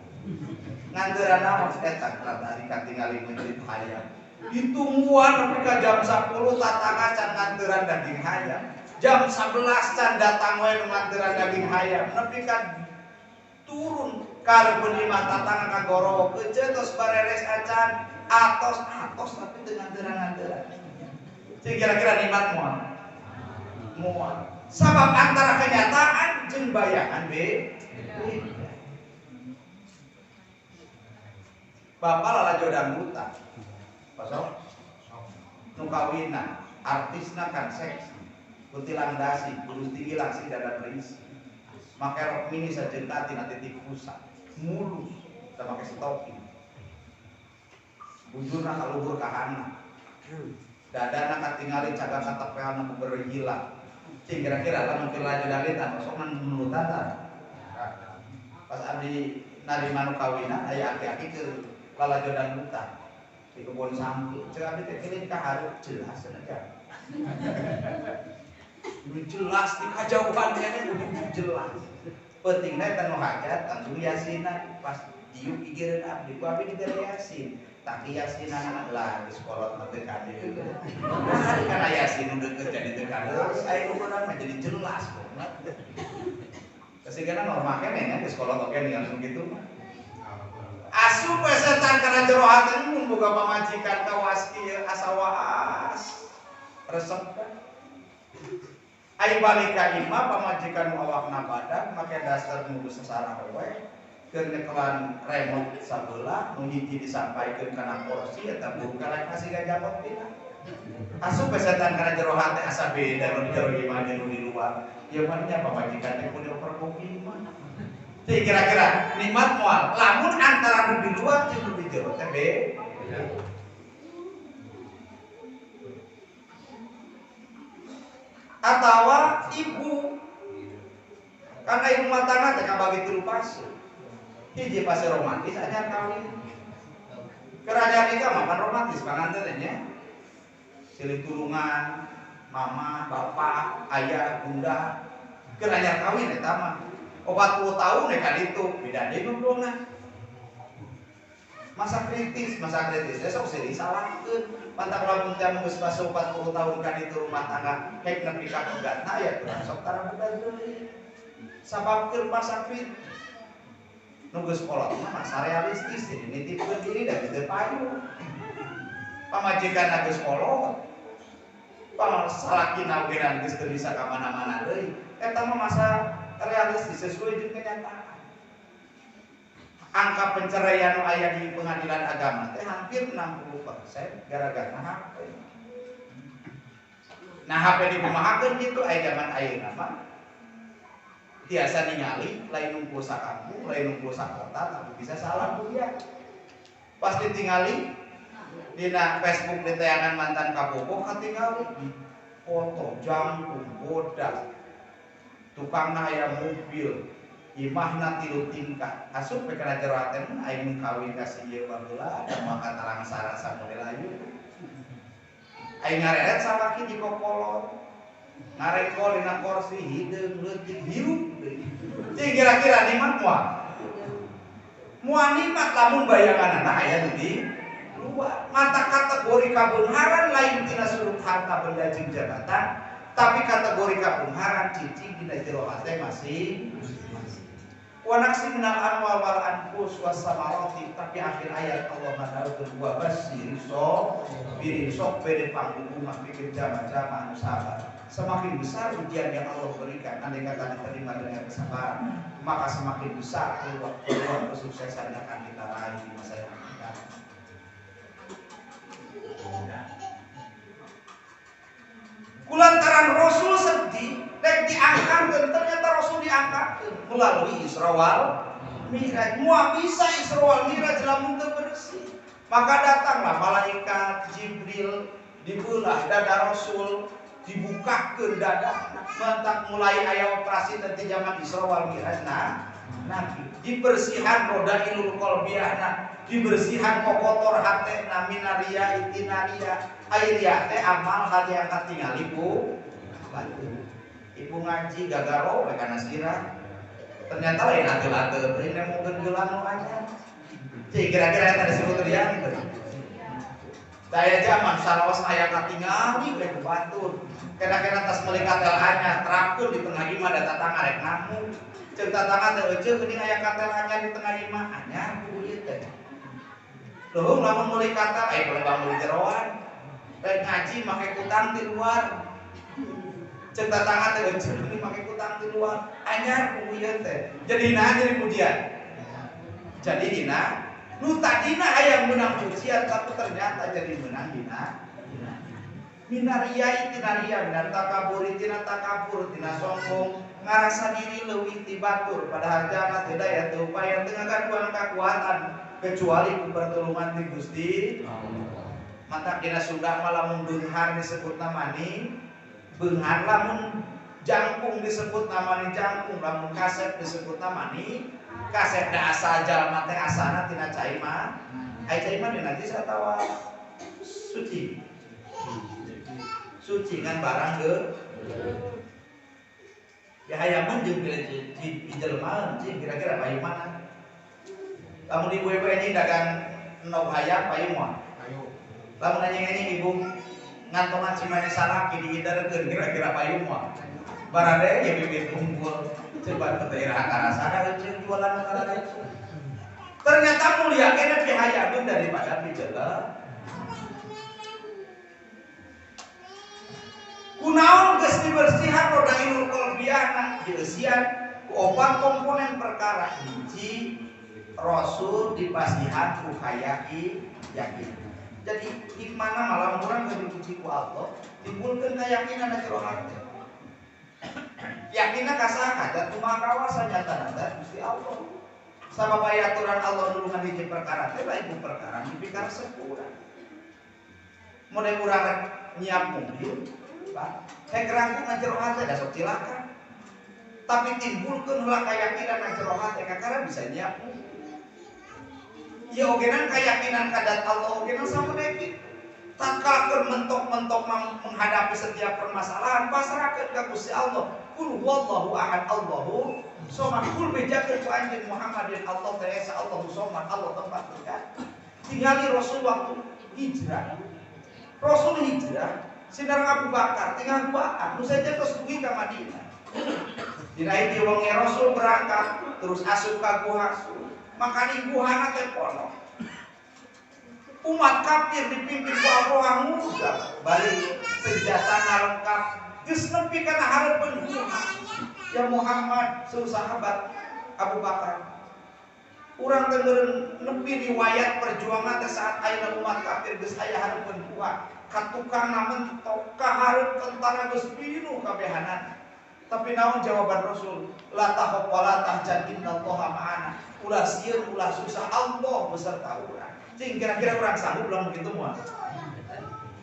nganteuran naon eta tadi katingali meuncit hayam ditungguan nepi ka jam 10 tatangga can nganteuran daging hayam jam 11 can datang wae nu nganteuran daging hayam nepi ka turun kareupun imah tatangga ka gorowok keuceut tos bareres acan atos-atos tapi teu nganteuran-nganteuran. Kira-kira nikmat moal moal sabab antara kenyataan jeung bayangan beda. Bapak lalajo dangdutan pasok nu kawina artisna kan seksi kutilang dasi kurus tinggi langsing dada berisi make rok mini sajeun tina titik pusat mulus teu make stocking bujurna ka luhur ka hana dadana katingali cagak katapeana berhila cing kira-kira lamun keur laju dalitan sok nunutan tah pas abdi narima nu kawinan aya aki-aki keur lalajo dangdutan di kebon sangku cek abdi teh keling ka hareup jelas cenah jelas di kajauhan keneh jelas pentingna eta nu hajat langsung yasinan pas diuk gigireun abdi ku abdi dibere yasin. Tak yasinan lah di sekolah mah teu kade. Nah, kana yasin nu deukeut jadi teu kade, aya ukuran mah jadi jelas banget. Kesigana normal keneh nya di sekolah oge langsung gitu mah. Asup we setan kana jero hati mun boga pamajikan kawas kieu asa waas. Resep kan. Ai balik ka imah pamajikan nu awakna badag make daster nu sasarah we. Keur nyekelan remote sabelah nu hiji disampaikeun kana kursi eta buka lain masih gajapot dina. Asup we setan kana jero hate asa beda nu di jero imah jeung nu di luar. Ieu mah nya pamajikan teh kudu overbooking mah. Teh kira-kira nikmat moal lamun antara nu di luar jeung nu di jero teh beda. Atawa ibu karena ibu rumah tangga teh kabagi tilu fase. Hiji fase romantis anyar kawin. Kerajaan nikah mah pan romantis panganten nya. Silih tulungan, mama, bapak, ayah, bunda. Keur anyar kawin eta mah. 40 tahun ka ditu, beda deui ngobrolna. Masa kritis teh sok silih salahkeun. Pantak lamun teh geus fase 40 tahun ka ditu rumah tangga hek nepi ka pegatna ya kurang sok tara boga deui. Sabab keur masa kritis. Nu geus kolot mah masa realistis jadi nitipkeun diri da teu payu. Pamajikan geus kolot. Salakina oge geus teu bisa ka mana-mana deui. Eta mah masa realistis sesuai jeung kenyataan. Angka penceraian nu aya di pengadilan agama teh hampir 60% gara-gara HP. Nah HP dikumahakeun kitu aya zaman ayeuna mah tiasa ningali lain nunggu sakampung, lain nunggu sakota tapi bisa salah dunia. Pas ditingali dina Facebook di tayangan mantan kabogoh katingali foto jangkung bodas tukangna aya mobil imahna tilu tingkat asup we kana jero hate mun aing kawin ka si ieu baheula da maka talangsara samodel ayu aing ngareret salaki di kokolor ngarengkol dina kursi hideung leutik hirup deui. Cing kira-kira nikmat moal? Moal nikmat lamun bayanganana aya nu di luar. Mata kategori kabeungharan lain tina sudut harta benda jeung jabatan, tapi kategori kabeungharan cicing dina jero hate masing. Wa naqsi minal amwal wal anfus was samarati, tapi akhir ayat Allah madaukeun wa basyiri sabirin, sok bede panggung pikir jama-jama anu sabar. Semakin besar ujian yang Allah berikan, andai kata diterima dengan kesabaran, maka semakin besar peluang kesuksesan yang akan kita raih di masa yang akan datang. Kulantaran Rasul sedih, rek diangkat, ternyata Rasul diangkat melalui Isra wal Mi'raj. Moal bisa Isra wal Mi'raj lamun teu bersih. Maka datanglah malaikat Jibril, dibelah dada Rasul, dibukakeun dada, mentak mulai aya operasi teh zaman Isra wal Mi'raj. Nah, Nabi dibersihan roda ilul qalbiyahna, dibersihan kokotor hatena minaria itinaria, ai ria teh amal hati yang katingali bu. Ibu ngaji gagaro we kana sirah. Ternyata lain atuh-atuh teuing nemongkeun gelang nu anyar. Cih kira-kira eta disebut ria gitu. Daya zaman saraos aya katingali we ku batur. Kena-kena tas meuli katel anyar, terapkeun di tengah imah da tatangga rek namu. Ceuk tatangga teh euceuh geuning aya katel anyar di tengah imah, anyar ku ieu teh. Leuheung lamun meuli katel aya pelembang meuli jeroan. Rek ngaji make kutang di luar. Ceuk tatangga teh euceuh geuning make kutang di luar, anyar ku ieu teh. Jadi naha jadi pujian. Jadi dina nu tadina aya meunang pujian tapi ternyata jadi meunang dina. Minaria itinaria minar takabur itina takabur tina sombong ngarasa diri leuwih ti batur padahal jangan teu daya teu upaya teu ngagaduhan kakuatan kecuali ku pertolongan ti Gusti Allah. Mata dina Sunda mah lamun beunghar disebut namani beunghar, lamun jangkung disebut namani jangkung, lamun kasep disebut namani kasep. Da asal jalma teh asana tina cai mah ai cai mah dina najis atawa suci. Suci kan barang ge ya hayaman jeung di jelmaan cing kira-kira bayu mana lamun ibu-ibu ini dagang Endog hayam payu moal. Lamun anjing-anjing ibu ngantongan cimanis salaki diiderkeun kira-kira payu moal. Barade ya bibit unggul. Coba ke daerah karasana euceun jualan kana itu. Ternyata mulia kena pihayakeun daripada pijelek. Kunaon geus dibersihan roda ilul qalbiyahna dieusian ku opat komponen perkara. Hiji, Rasul dipasihan ku hayaki yakin. Jadi hikmahna malam urang geus dipuji ku Allah, timbulkeun keyakinan na jero hate. Yakinna ka saha? Ka Maha Kawasa, nyatana Gusti Allah. Sabab aya aturan Allah nulungan hiji perkara teh lain ku perkara dipikar sepura. Mun urang rek nyiap mobil, Pak, hek ragu na jero hate da sok cilaka. Tapi timbulkeun heula keyakinan na jero hate kakara bisa nyiap mobil. Ya ogenan keyakinan kadat Allah ogenan samude kitu. Tatkala keur mentok-mentok menghadapi setiap permasalahan, pasrahkeun ka Gusti Allah. Qul huwallahu ahad, Allahu somad. Kul bejakeun ku anjeun Muhammadin Allah teh esa, Allahu somad, Allah tempat tinggal. Tingali Rasul waktu hijrah. Rasul hijrah sinar Abu Bakar tinggal duaan, nu saja terus dugi ka Madinah. Dina hiji wengi Rasul berangkat terus asup ka guha. Makani guhana teh pono. Umat kafir dipimpin ku Abraha ngudang balik senjata lengkap geus nepi kana hareupeun guha. Ya Muhammad, seluruh sahabat Abu Bakar. Urang teh meureun nepi riwayat perjuangan teh saat ayeuna umat kafir geus aya hareupeun guha. Ka tukangna mentok ka hareup tentara geus pinuh kabehanana. Tapi naon jawaban Rasul? La takhaf wa la tahzan innallaha ma'ana. Ulah sieun, ulah susah, Allah beserta urang. Cing kira-kira urang sanggup belum begitu moal?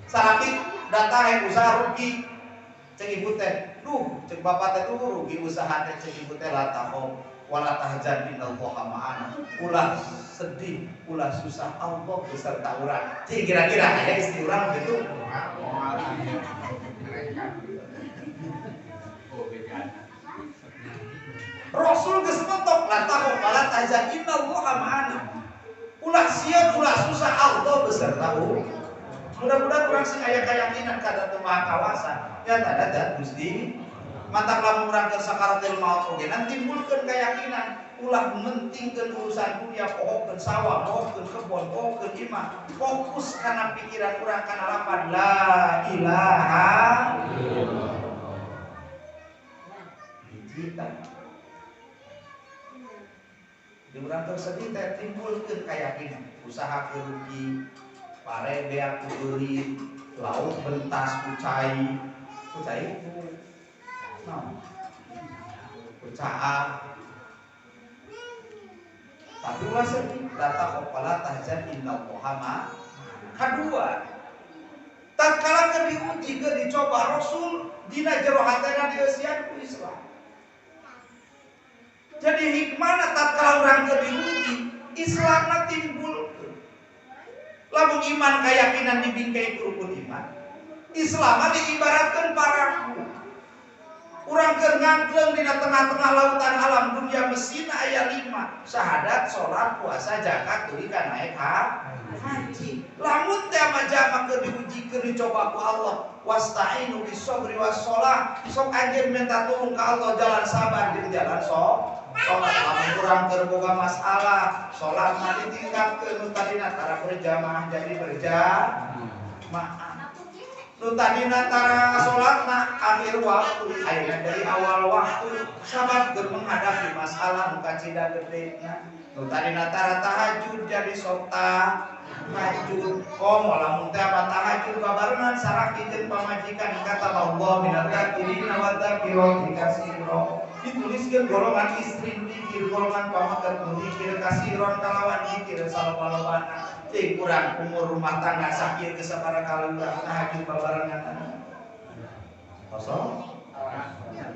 Salaki datang yang usaha rugi. Cek ibu teh, duh, cek bapak teh tuh rugi usaha teh, cek ibu teh la takhaf wa la tahzan innallaha ma'ana. Ulah sedih, ulah susah, Allah beserta urang. Cing kira-kira aya istri urang begitu? Rasul geus mentok la takhaf wa la tahzan innallaha ma'ana. Ulah sieun, ulah susah, Allah beserta urang. Mudah-mudahan urang sing aya keyakinan ka Zat Maha Kawasa. Nyata da Gusti. Mantak lamun urang keur sakaratul maut oge timbulkeun keyakinan, ulah mentingkeun urusan dunia, pohokeun sawah, pohokeun kebon, pohokeun imah. Fokus kana pikiran urang kana lapan la ilaha illallah. Hiji di urang tersedih teh timbulkeun keyakinan, usaha rugi, pare beak ku beurit, lauk bentas ku cai, ku cai ku naon? Ku caah. Tapi ulah sedih, la takhaf wa la tahzan innallaha ma'ana. Kadua, tatkala keur diuji, keur dicoba Rasul dina jero hatena dieusian ku Islam. Jadi hikmahna tatkala urang keur diuji, Islamna timbul. Lamun iman keyakinan dibingkai ku rukun iman, Islamna diibaratkeun parahu. Urang keur ngangkleng dina tengah-tengah lautan alam dunia mesina aya 5, syahadat, salat, puasa, zakat, tuluy ka naik haji. Lamun teh jama keur diuji, keur dicoba ku Allah, wasta'inu bis-sabri was-shalah. Sok anjeun minta tulung ka Allah jalan sabar jeung jalan sholat. Lamun urang keur boga masalah, salat mah ditingkatkeun, nu tadina tara berjamaah jadi berjamaah. Nu tadina tara salatna akhir waktu, ayeuna dari awal waktu, sabab keur menghadapi masalah nu kacida gedena. Nu tadina tara tahajud jadi sok tahajud. Komo lamun teh apa tahajud babarengan saraki jeung pamajikan kata Allah minal dzakirina wa dzakirati katsira. Dituliskeun golongan istri dikir, golongan pamaket dikir, kasiron kalawan dikir salaba-labana. Cing kurang umur rumah tangga sakit ke sabaraha kali urang tahajud babarengan. Kosong.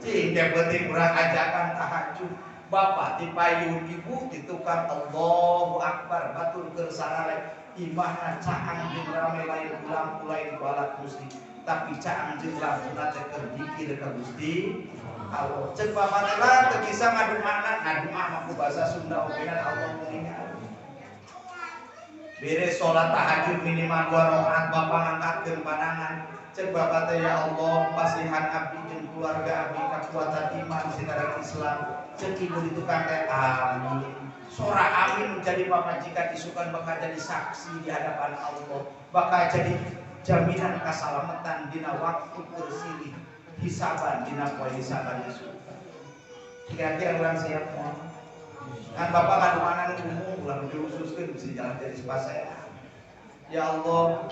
Cing teh penting urang ajakan tahajud. Bapak dipayun, ibu ditukar Allahu Akbar, batur keur sarare imahna caang jeung rame lain lampu lain ku alat musik, tapi caang jeung lampuna teh keur dikir ka Gusti Allah. Ceuk bapak teh lah teu bisa ngadumaana, ngaduma mah ku bahasa Sunda oge kan Allah mengingat. Beres sholat tahajud minimal 2 rakaat bapak ngangkatkeun pandangan. Cek bapak teh ya Allah pasihan abdi jeung keluarga abdi kakuatan iman sinaran Islam. Cek ibu di tukang teh amin. Sora amin menjadi pamajikan isukan bakal jadi saksi di hadapan Allah, bakal jadi jaminan keselamatan dina waktu tersilih hisaban dina poe hisaban isukan. Kira-kira urang siap moal? Kan bapak ngadoanan umum ulah diususkeun bisa jalan jadi sepasea. Ya Allah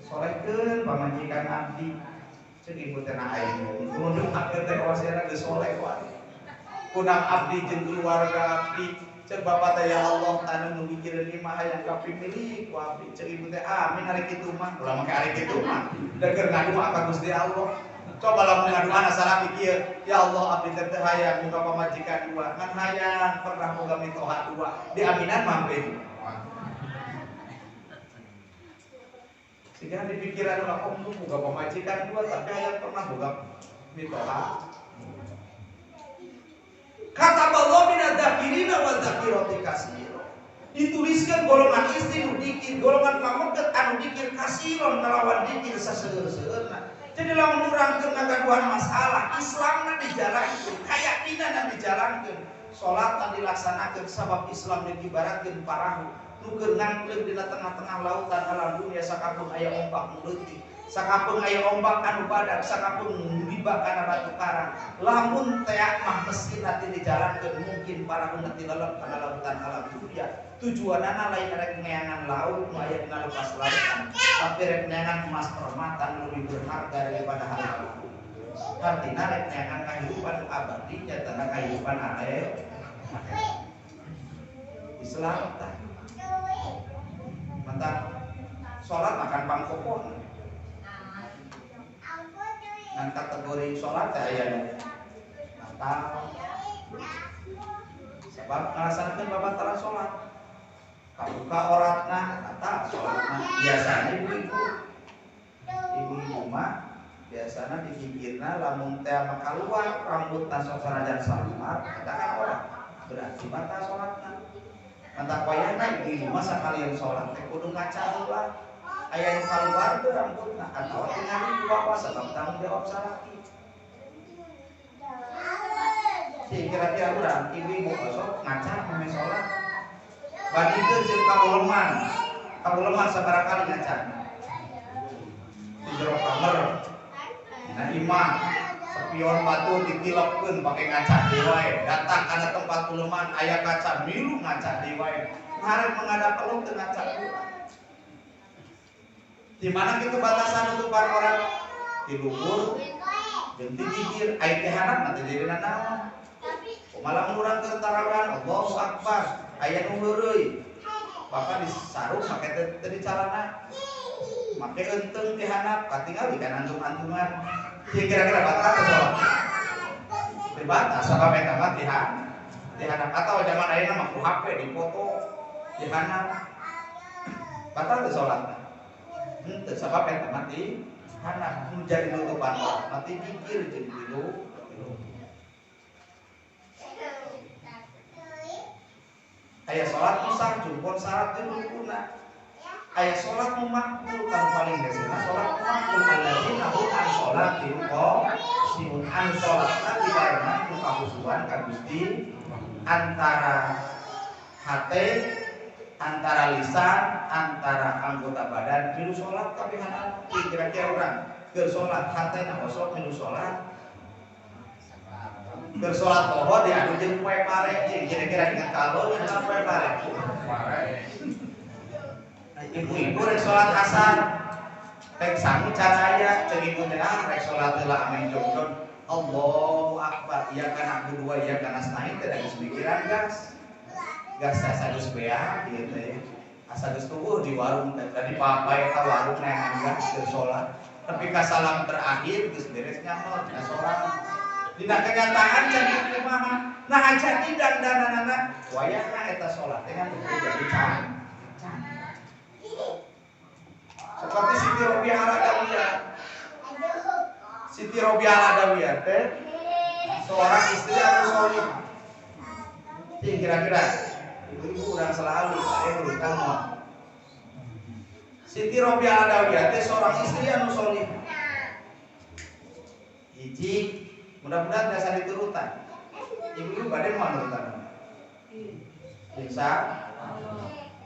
solehkeun pamajikan abdi. Cek ibu teh na aing mun akeun teh kawasana geus soleh wae. Kunang abdi jeung keluarga abdi. Cek bapak teh ya Allah tanu nu mikireun imah hayang kapimilik ku abdi. Cek ibu teh amin ari kitu mah. Ulah make ari kitu mah. Da keur ngadua ka Gusti Allah. Coba lamun ngaduana salah pikir, ya Allah abdi teh hayang boga pamajikan dua, ngan hayang pernah boga mitoha dua. Diaminan mah ibu. Sehingga di pikiran ulah om boga pamajikan dua tapi hayang pernah boga mitoha. Kata Allah minadzakirina wa dzakirati katsira. Dituliskan golongan istri nu dikir, golongan pameket anu dikir kasiron kalawan dikir saseueur-seueurna. Jadi lamun urang keur ngagaduhan masalah, Islamna dijalankeun, kayakinanna dijalankeun, salatna dilaksanakeun sabab Islam diibaratkeun parahu nu keur ngangkleung dina tengah-tengah lautan alam dunia sakapeung aya ombak nu leutik, sakapeung aya ombak anu badak, sakapeung liba kana batu karang. Lamun teak mah meskin hati dijalankeun mungkin parahu teh lelep kana lautan alam dunia. Tujuanana lain rek neangan laut nu aya dina lepas lautan, tapi rek neangan emas permata nu lebih berharga daripada harta. Artina rek neangan kahirupan abadi nyatana kahirupan akhirat. Islam tah. Mantap. Salat makan pangkopon. Ngan kategori salat teh aya nu batal. Sebab ngalasankeun babatalan salat. Kabuka oratna batal salatna. Biasana ibu-ibu. Ibu-ibu mah biasana dipikirna lamun teh mah kaluar rambutna sok sanajan salat eta kan orat. Berarti batal salatna. Mantap wayahna ibu-ibu mah sakalian salat teh kudu ngaca heula. Aya nu kaluar teu rambutna atawa tingali ku bapak sabab tanggung jawab salaki. Kira-kira urang ibu-ibu sok ngaca meme salat. Bandingkeun jeung kabuleman. Kabuleman sabaraha kali ngaca? Di jero kamar. Dina imah spion batu ditilepkeun pake ngaca deui wae. Datang kana tempat buleman aya kaca milu ngaca deui wae. Harek menghadap Allah teu ngaca heula. Di mana kitu batasan nutupan orang? Di luhur jeung di gigir, aya teh handap mah teu jadi nanaon. Kumaha urang keur tarawehan Allahu Akbar, aya nu heureuy. Bapak disarung make teu dicalana. Make eunteung ti handap, katingali kana antung-antungan. Ieu kira-kira batal teu salat? Teu batal sabab eta mah ti handap atawa zaman ayeuna mah ku HP dipoto di handap. Batal teu salatna? Henteu sabab eta mah ti handap nu jadi nutupan mah ti gigir jeung ti luhur. Aya salat nu sah jumpon syarat jeung rukunna. Aya salat nu makbul kanu paling hesena salat nu makbul alladzina hum an sholatihim khashi'un. An salatna dibarengan ku kahusuan ka Gusti antara hate, antara lisan, antara anggota badan milu salat kabehan kira-kira urang keur salat hatena osok milu salat. Keur salat poho diadu jeung poe pare, kira-kira ingat kalau jeung poe pare. Ibu-ibu rek salat asar rek sangu can aya, ceuk ibu teh ah rek salat heula ameh jongjon. Allahu Akbar, iya kana aku dua, iya kana nasta'in teh da geus mikiran gas. Gas asa geus beak ieu teh. Asa geus tubuh di warung teh, tadi papai ka warung neangan gas keur salat. Tapi ka salam terakhir geus beres nyamel dina salat. Dina kenyataan jadi kumaha? Nah jadi dandananana wayahna eta salat teh kan jadi can. Seperti Siti Robiah Al-Adawiyah. Siti Robiah Al-Adawiyah teh seorang istri anu solihah. Kira-kira Ibu-ibu urang selalu aya nurutan moal. Siti Robiah Adawiyah teh seorang istri anu solih. Hiji, mudah-mudahan biasa diturutan. Ibu-ibu bade moal nurutan. Insya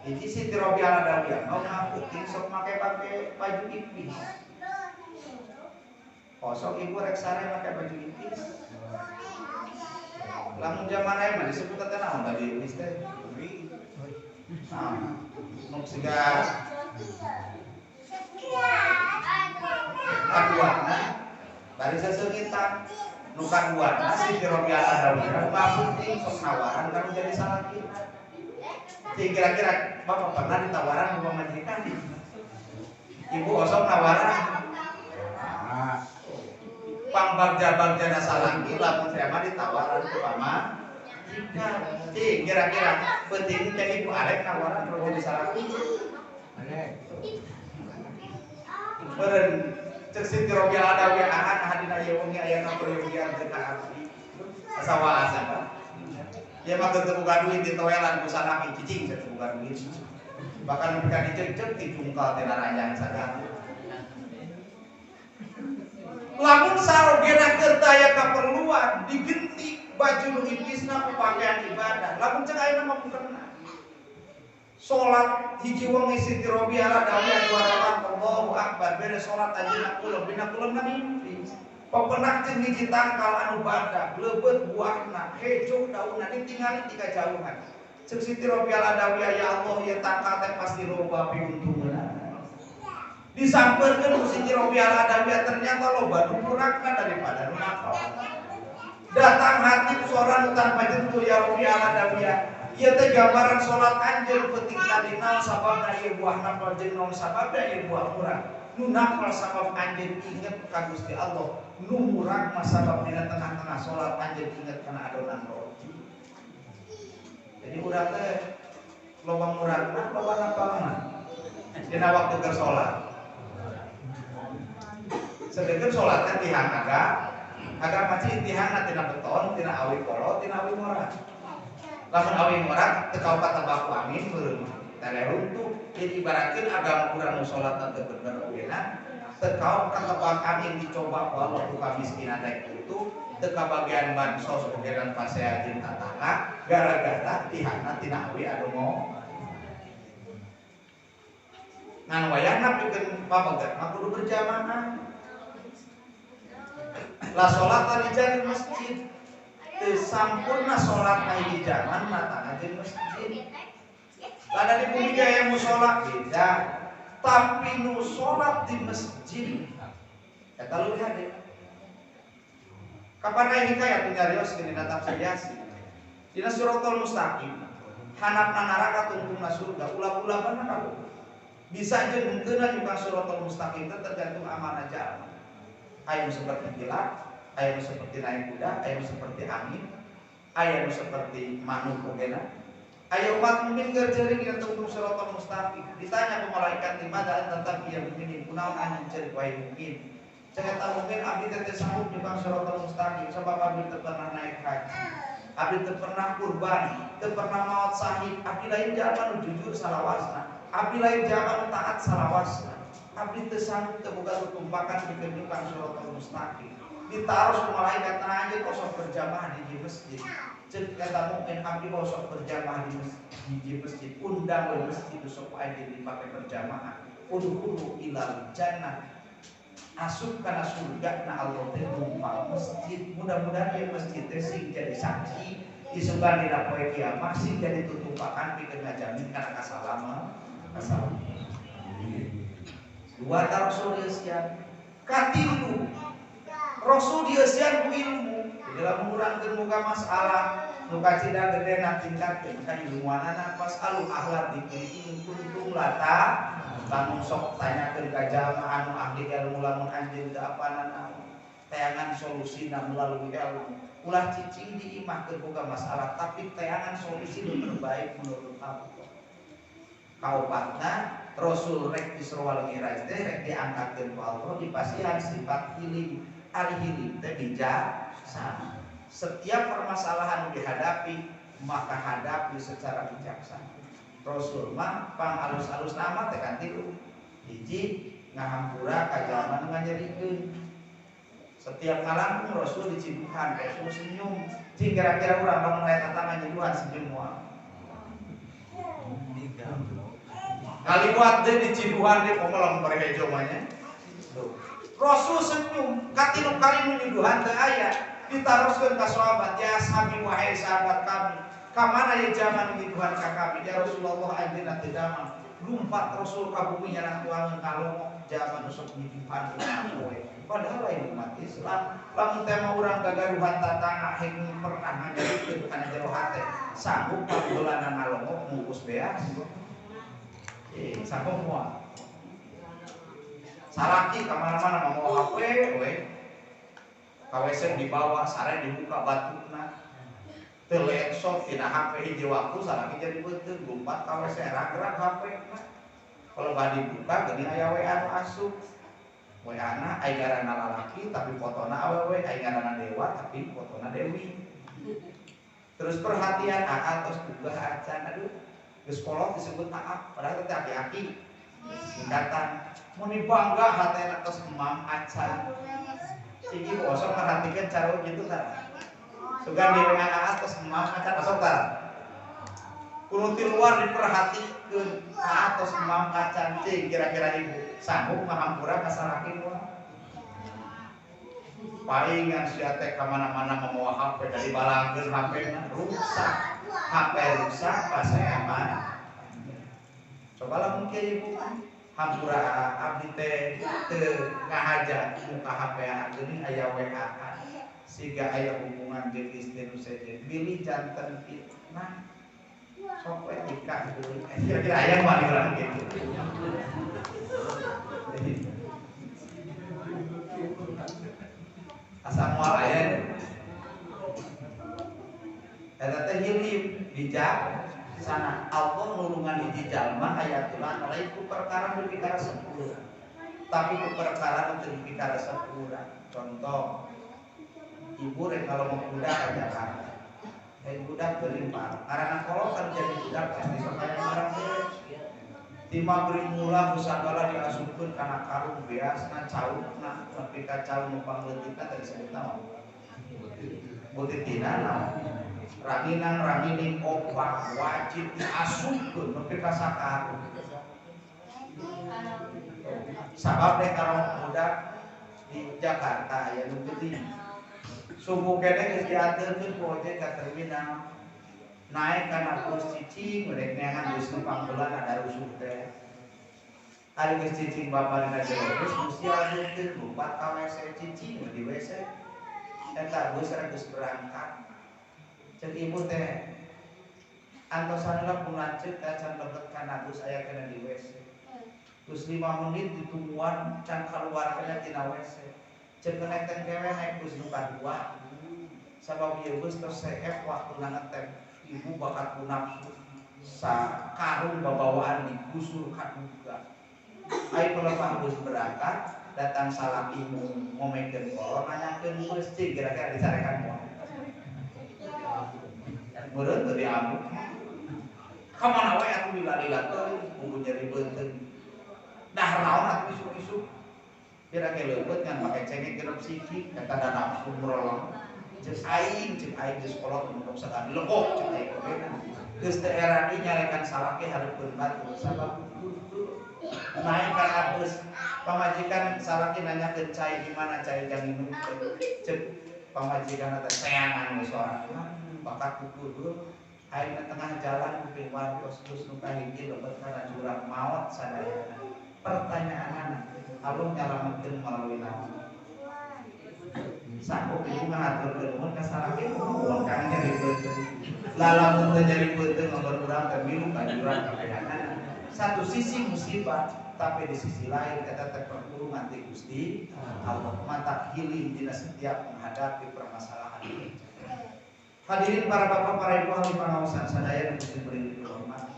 hiji Siti Robiah Adawiyah mau ngaputing sok make pake baju ipis. Kosong ibu rek sare make baju ipis. Lamun zaman aya mah disebut teh naon baju ipis teh? Nah, nu siga kaduana bari saseungitan nu kaduana Siti Robiah Adawiyah ngaputing sok nawaran kana jadi salaki. Kira-kira bapak pernah ditawaran sama majikan? Ibu osok nawaran. Pangbagja-bagjana salaki lamun saya mah ditawaran ku pamajikan. Kira-kira penting teh ibu arek nawaran kalau jadi salaki. Beureun ceuk Siti Robiah Adawiyah ah dina ieu wengi aya nu peryogian teu ka abdi. Asa waasa Pak. Dia mah teu boga duit ditoelan ku salaki cicing teu boga duit. Bahkan nepi ka diceuk-ceuk dijungkal teh narayang sagala. Lamun sarogena keur taya kaperluan digenti baju nu ipisna ku pakaian ibadah. Lamun cek ayeuna mah mukena. Salat hiji wengi Siti Robiah Adawiyah dua rakaat Allahu Akbar beres salat anjeunna kulem dina kulemna mimpi. Pepenak jeung hiji tangkal anu badak leubeut buahna hejo daunna ditingali ti kajauhan. Ceuk Siti Robiah Adawiyah ya Allah ieu tangkal teh pasti loba piuntungeunna. Disampeurkeun ku Siti Robiah Adawiyah ternyata loba nu muragna daripada nu nafal. Datang hati ku nu tanpa jentuh ya Robiah Adawiyah. Ieu teh gambaran salat anjeun peuting tadi naon sababna ieu buah nafal jeung naon sababna ieu buah murag. Nu nafal sabab anjeun inget ka Gusti Allah, nu murag mah sabab dina tengah-tengah salat anjeun inget kana adonan roti. Jadi urang teh loba muragna loba nafalna dina waktu keur salat. Sedengkeun salatna tihang agama cing tihangna tina beton, tina awi kolot, tina awi ngora. Lamun awi ngora teu kaopat ku angin meureun teh runtuh. Jadi ibaratkeun agama urang nu salatna teu bener ogena teu kaop katebak angin dicoba ku Allah ku kamiskinan rek utuh, teu kabagian bansos ogenan pasea jeung tatangga gara-gara tihangna tina awi anu ngora. Ngan wayahna pikeun pamegat mah kudu berjamaah. La sholat di jari masjid teu sampurna sholat di zaman matana jeung masjid. Lada di bumi gaya musola beda, tapi nu sholat di masjid eta leuwih hade. Kapan aya hikayat nyarios dina tafsir Yasin. Dina Siratal Mustaqim, hanapna neraka tungtungna surga, ulah-ulahna kabeh. Bisa jeung henteu juga Siratal Mustaqim teh tergantung amanah jalma. Aya seperti kilat, aya seperti naik kuda, aya seperti angin, aya seperti manuk ogena. Aya umat mukmin keur ceurik dina tungtung Siratal Mustaqim. Ditanya ku malaikat di mana tentang ieu mukminin, kunaon anjeun ceurik wae mukmin. Cek eta mukmin abdi teh sanggup nyukang Siratal Mustaqim sabab abdi teu pernah naik haji. Abdi teu pernah kurban, teu pernah maot sahid, abdi lain jalma nu jujur salawasna. Abdi lain jalma nu taat salawasna. Abdi teu sanggup teu boga tumpakan pikeun nyukang Siratal Mustaqim. Ditaros ku malaikat anjeun kosok berjamaah di masjid. Ceuk eta mukmin abdi kosok berjamaah di masjid, undang we masjid sok anjeun dipake berjamaah. Udkhulu ilal jannah. Asup kana surga na Allah teh numpang masjid. Mudah-mudahan ieu masjid teh sing jadi saksi isukan dina poe kiamat sing jadi tutumpakan pikeun ngajamin kana kasalama. Kasalama. Dua ta Rasul dieusian. Katilu Rasul dieusian ku ilmu. Jadi lamun urang keur muka masalah nu kacida gedena tingkatkeun kailmuanana pasalu ahla dzikri in kuntum la lamun sok tanyakeun ka jalma anu ahli ilmu lamun anjeun teu apanan naon teangan solusina melalui ilmu. Ulah cicing di imah keur boga masalah tapi teangan solusi nu terbaik menurut Allah. Kaopatna Rasul rek Isra wal Mi'raj teh rek diangkatkeun ku Allah dipasihan sifat hilim. Ari hilim teh bijaksana. Setiap permasalahan dihadapi Maka hadapi secara bijaksana. Rasul mah pang alus-alus nama teh kan tilu. Hiji ngahampura ka jalma nu nganyerikeun. Setiap ngalangkung Rasul diciduhan, Rasul senyum. Cing kira-kira urang lamun aya tatangga nyiduhan senyum moal. Ngaliwat deui diciduhan deui komo lamun bari hejo mah nya. Rasul senyum, katilu kali nu nyiduhan teu aya. Ditaroskeun ka sahabat, ya sahabi wahai sahabat kami, ka mana ye zaman nyiduhan ka kami? Ya Rasulullah anjeunna teu damang. Lumpat Rasul ka bumi nyarang tuangan kalongok zaman sok nyiduhan poe. Padahal lain umat Islam, lamun teh mah urang gagaruhan tatangga heng pernah nganyerikeun kana jero hate, sanggup pageulana ngalongok mungkus beas. Sanggup moal. Salaki ka mana-mana mawa HP we. Ka WC dibawa, sare dibuka batukna. Teu lengsot tina HP hiji waktu salaki jadi beuteung lumpat ka WC ragrag HP-na. Kalau bah dibuka geuning aya WA nu asup. WA-na aya ngaranna lalaki tapi fotona awewe, aya ngaranna dewa tapi fotona dewi. Terus perhatian aa tos boga acan, aduh geus kolot disebut aa padahal teh aki-aki. Singkatan muni bangga hatena tos emam acan. Cing ibu osok merhatikan cara gitu kan. Sugan di WA aa tos emam acan osok tah. Kudu ti luar diperhatikeun aa tos emam acan cing kira-kira ibu sanggup ngahampura ka salaki moal. Palingan sia teh ka mana-mana mamawa HP dari balangkeun HP-na rusak. HP rusak paseaman. Cobalah mungkin ibu hampura abdi teh teu ngahaja muka HP geuning aya WA siga aya hubungan jeung istri nu sejen bilih janten fitnah. Sok we nikah deui. Kira-kira aya moal di urang kitu. Asa moal aya. Eta teh hilip bijak sana Allah nulungan hiji jalma ayatullah lain ku perkara nu dipikara sepura. Tapi ku perkara nu teu dipikara sepura. Contoh ibu rek kalau mau budak ka Jakarta. Rek budak belimpar. Karena kolot kan jadi budak pasti sok aya barang teh. Ti maghrib mula ku sagala diasupkeun kana karung beasna caukna nepi ka cau nu pangleutikna teh disebut naon? Butitina naon? Ranginang rangining opak wajib diasupkeun nepi ka sakarung. Sabab deh karung budak di Jakarta aya nu geuting. Subuh keneh geus diaturkeun ku ojek ka terminal. Naik kana bus cicing rek neangan bus nu panggeulana ada rusuh teh. Ari geus cicing bapa dina jero bus bus diaturkeun lumpat ka WC cicing di WC. Eta bus rek geus berangkat. Cek ibu teh antosan lah pun lanceuk teh can lebet kana bus aya kana di WC. Terus 5 menit ditungguan can kaluar kana tina WC. Cek kenek teh kewe naik bus nu kadua. Sabab ieu bus tos seep waktuna ngetem. Ibu bakat ku nafsu sa karung babawaan digusur kaduga. Ai pelepah bus berangkat datang salaki ngomekeun kolor nanyakeun bus cing kira-kira dicarekan moal. Meureun teu diamuk. Ka mana we atuh lila-lila teuing kudu nyeri beuteung. Dah naon atuh isuk-isuk. Kira-kira leupeut ngan make cengek genep siki eta da nafsu merolong. Ceuk aing geus kolot mun sagala legok ceuk aing oge. Geus teu erani nyarekan salaki hareupeun batu sabab naik kana bus pamajikan salaki nanyakeun cai di mana cai jang minum ceuk pamajikan teh seangan we sorangan bakat kuku aing na tengah jalan kuping wartos bus nu kahiji lebet kana jurang maot sadayana. Pertanyaanana Allah nyalametkeun melalui naon? Sanggup ibu ngahaturkeun nuhun ka salaki nuhun kang nyeri beuteung. Lalamun teu nyeri beuteung ngomong urang teh milu ka jurang kabehanana. Satu sisi musibah, tapi di sisi lain eta teh pertolongan ti Gusti Allah mata healing dina setiap menghadapi permasalahan. Hadirin para bapak, para ibu ahli pangaosan sadaya nu diberi hormat.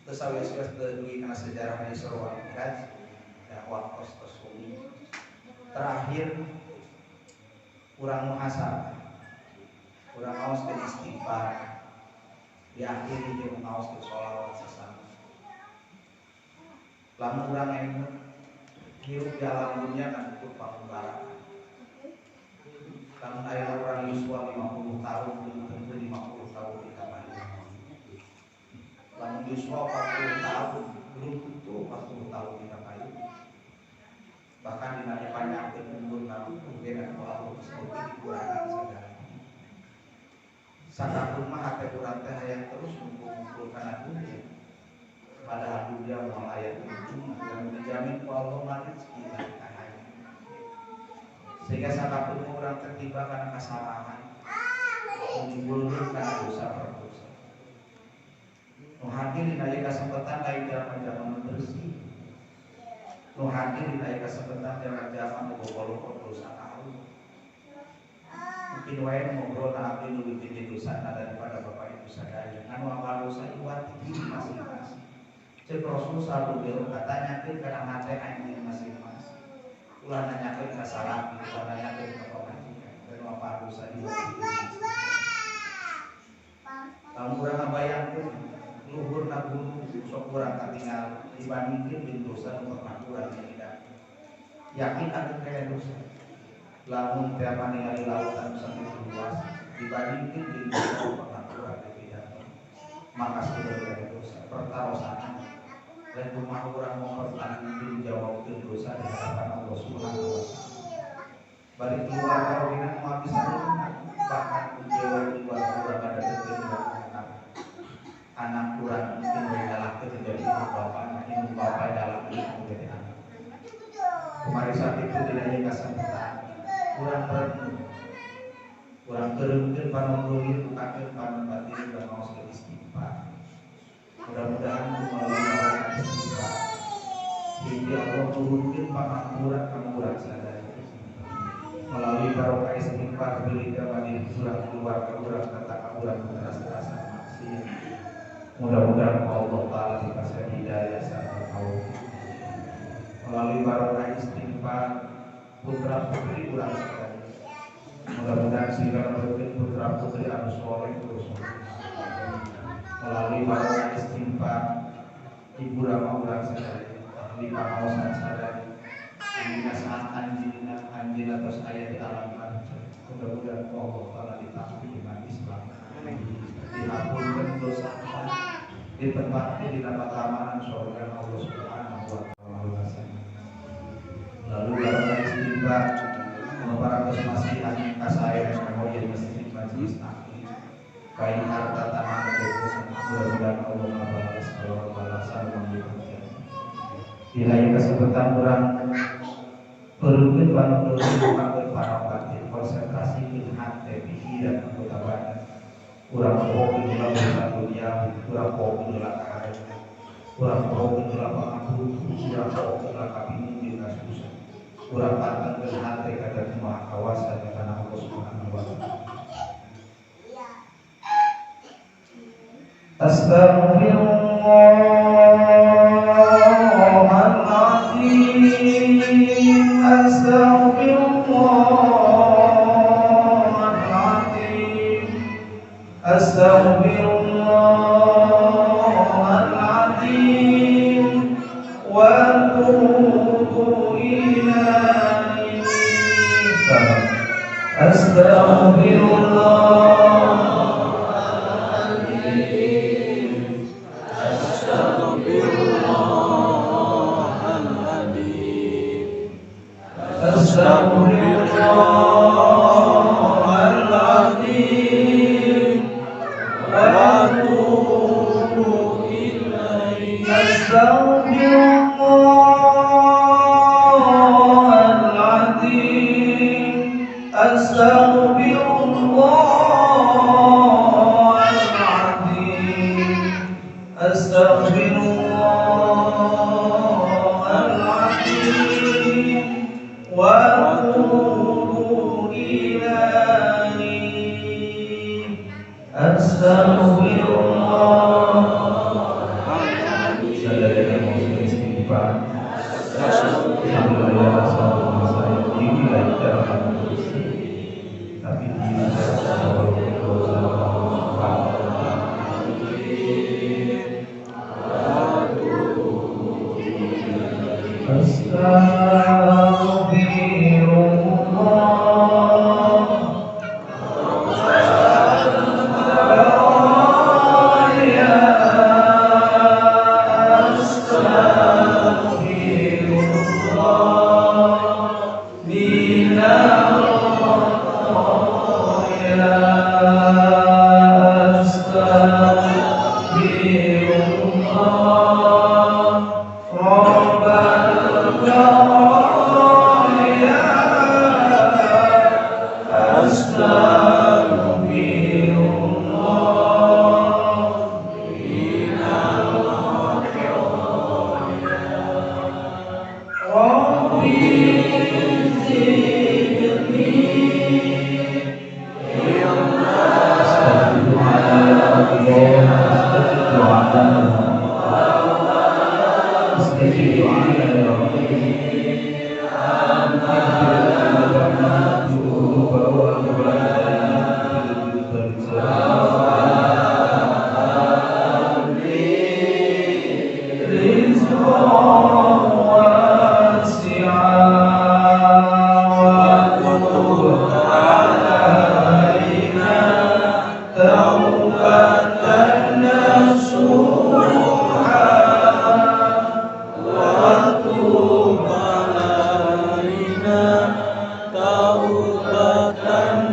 Teu sawios-wios teu dugi kana sejarah Isra wal Mi'raj da waktos tos wengi. Terakhir urang muhasabah. Urang ngaoskeun istighfar, diakhiri jeung ngaoskeun sholawat sasama. Lamun urang emut hirup di alam dunia kan ukur pangumbaraan. Lamun aya urang yuswa 50 tahun belum tentu 50 tahun di kamar. Lamun yuswa 40 tahun belum tentu 40 tahun di kamar. Bahkan dina dipanjangkeun umur ka beda ku Allah seperti dikurangan sagala. Sakapun mah hate urang teh hayang terus ngumpul-ngumpul kana dunia. Padahal dunia moal aya ujung dan dijamin ku Allah mah rezeki kahayang. Sehingga sakapun urang tertiba kana kasalahan, ngumpulkeun kana dosa per dosa. Nu hadir dina ieu kasempatan lain zaman-zaman bersih. Nu hadir dina ieu kasempatan zaman-zaman nu bobolokot dosa ka Allah. Mungkin wae ngobrol na abdi nu leuwih gede dosana daripada bapak ibu sadaya. Anu amal dosa iwat diri masing-masing. Cek Rasul sallallahu katanyakeun kana hate anjeun masing-masing. Ulah nanyakeun ka salaki, ulah nanyakeun ka pamajikan, dan apa dosa iwat diri. Lamun urang ngabayangkeun luhurna gunung sok urang katingal dibandingkeun jeung dosa nu pernah urang tidak. Yakin ageung kaya dosa. Lamun teh ningali lautan sakitu luas dibandingkeun jeung dosa nu pernah urang tidak. Maka sebenarnya dosa pertarosan lain kumaha urang mempertanggungjawabkeun dosa di hadapan Allah Subhanahu wa taala. Bari keluar karohina moal bisa bahkan dewa keluar urang ngadakeun anak. Anak urang mungkin we nyalahkeun jadi ibu bapana, ibu bapa nyalahkeun jadi anak. Kemarin saat itu dina ieu kasempatan urang merenung, urang keureumkeun panon bukakeun panon batin urang ngaoskeun istighfar. Mudah-mudahan melalui barokah istighfar hingga Allah turunkeun pangampura ka urang sadaya. Melalui barokah istighfar bilih bani urang keluarga urang tata urang terasa-rasa maksiat. Mudah-mudahan Allah Ta'ala dikasih hidayah serta taufik. Melalui barokah istighfar putra putri urang sadaya. Mudah-mudahan sehingga mendapatkan putra putri anu soleh terus. Melalui barokah istighfar ibu rama urang sadaya, ahli pangaosan sadaya, dina saat anjeunna anjeunna tos aya di alam barzah. Mudah-mudahan Allah Ta'ala ditampi dengan Islam. Dihapunkeun dosa ditempatkeun dina patamanan surga Allah Subhanahu wa taala. Lalu barokah istighfar para masihan kasaya kanggo ieu masjid majelis taklim baik harta tanah kebebasan mudah-mudahan Allah ngabalas kalau balasan manggihan. Dina ieu kasempatan urang perlukeun panon bukakeun panon batin konsentrasikeun hate pikiran anggota badan. Urang pohokeun heula urusan dunia, urang pohokeun heula kahayang, urang pohokeun heula pangabutuh, urang pohokeun heula kabingung jeung kasusah. Urang pantengkeun hate ka Zat Maha Kawasa kana Allah Subhanahu wa taala. Astaghfirullahaladzim, astaghfirullahaladzim, astaghfirullahaladzim, wa atubu ilaih. Astaghfirullah. Astaghfirullahaladzim wa atubu ilaih. Astaghfirullahaladzim, astaghfirullahaladzim, astaghfirullahaladzim wa atubu ilaih. Astaghfirullah. Sadaya mau istighfar. Alhamdulillah saya diri lagi dalam kondisi tapi diri dalam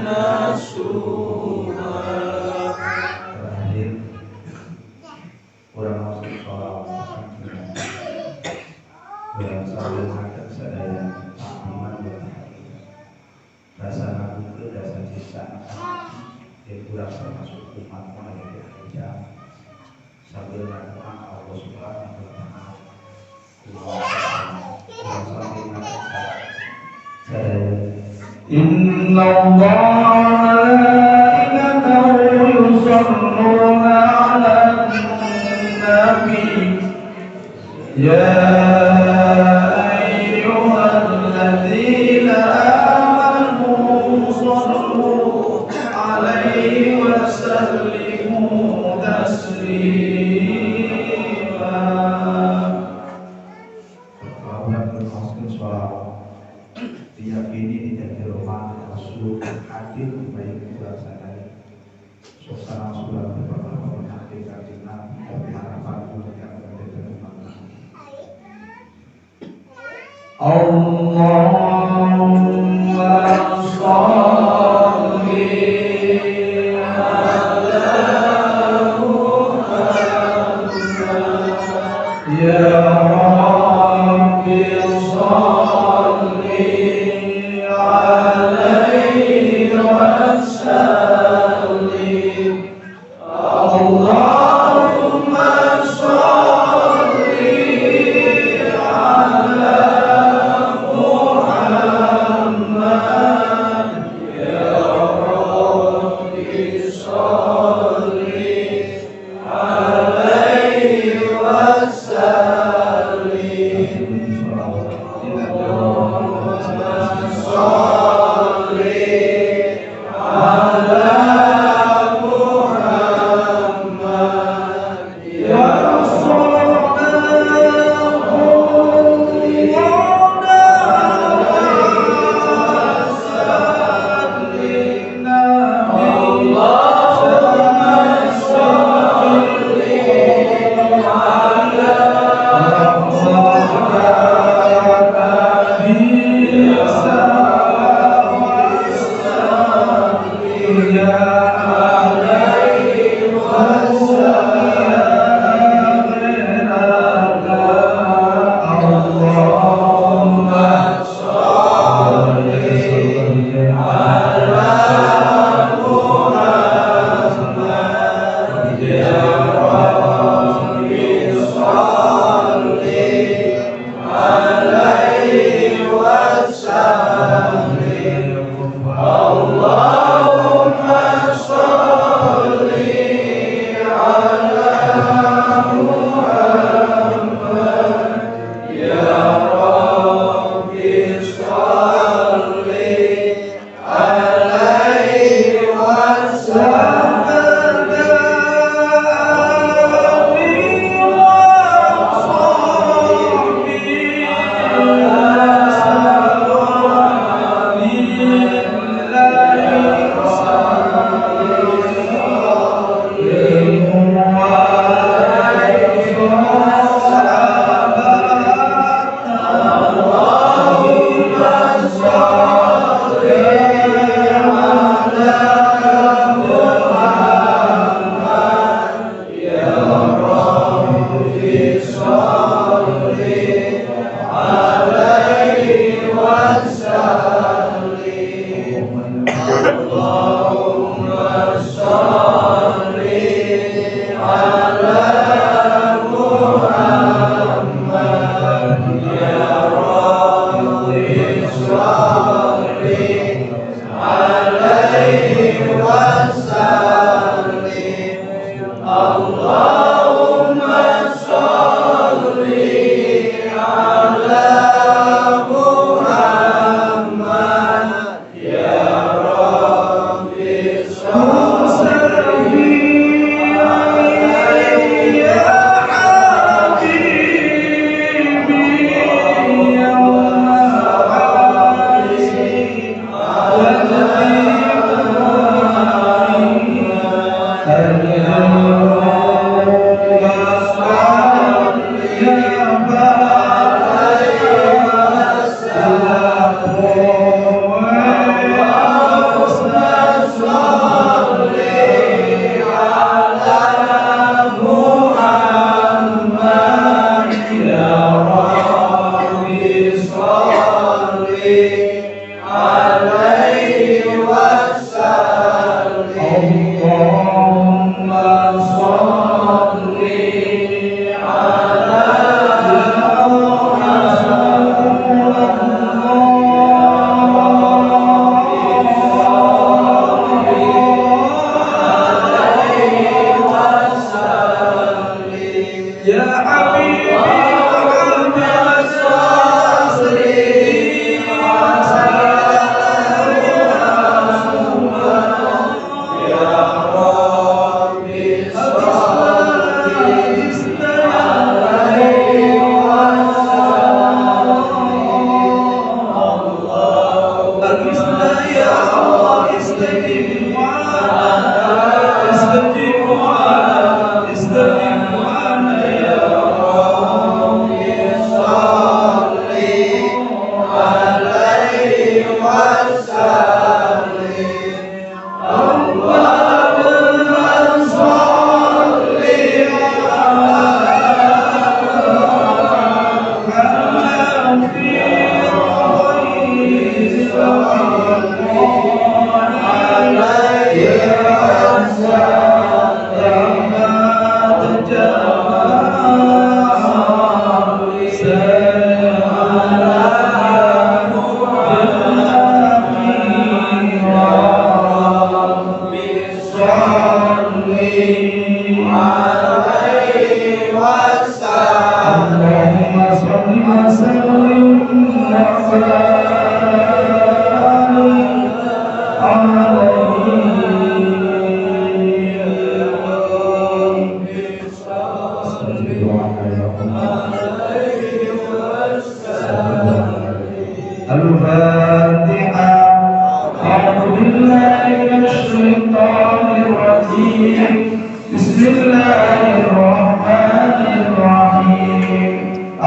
Nasuha. Terakhir urang masuk sholawat urang sambil ngaken sadaya iman wa rasa ngagungkeun rasa sisa dan urang termasuk umat aya di akhir zaman sambil ngadoa Allah Subhanahu wa taala urang sambil ngaken sadaya. Inna Allah wa malaikatahu yusholluna 'alan nabi ya ayyuhalladzina amanu shallu 'alaihi wa sallimu taslima. Urang maoskeun sholawat diyakini tidak diromah Rasul hadir baik urang sadaya suasana surat beberapa hadir kanjeng Nabi tapi harapan tidak berada di mana. Allahumma sholli ala Muhammad ya Rabbi sholli alaihi wa sallim. Allahumma sholli ala Muhammad ya Rabbi sholli alaihi wa sallim. Allahumma sholli ala Muhammad ya Allahumma sholli ala Allahumma sholli ala Muhammad ya Rabbi sholli alaihi wa sallim. Allahumma sholli ala Muhammad ya Rabbi sholli alaihi wa sallim. Allahumma sholli ala Muhammad ya Rabbi sholli alaihi wa sallim. Allahumma sholli ala Muhammad ya Rabbi sholli alaihi ya habibi ya Allahumma بالله من الشيطان الرجيم. بسم الله الرحمن الرحيم.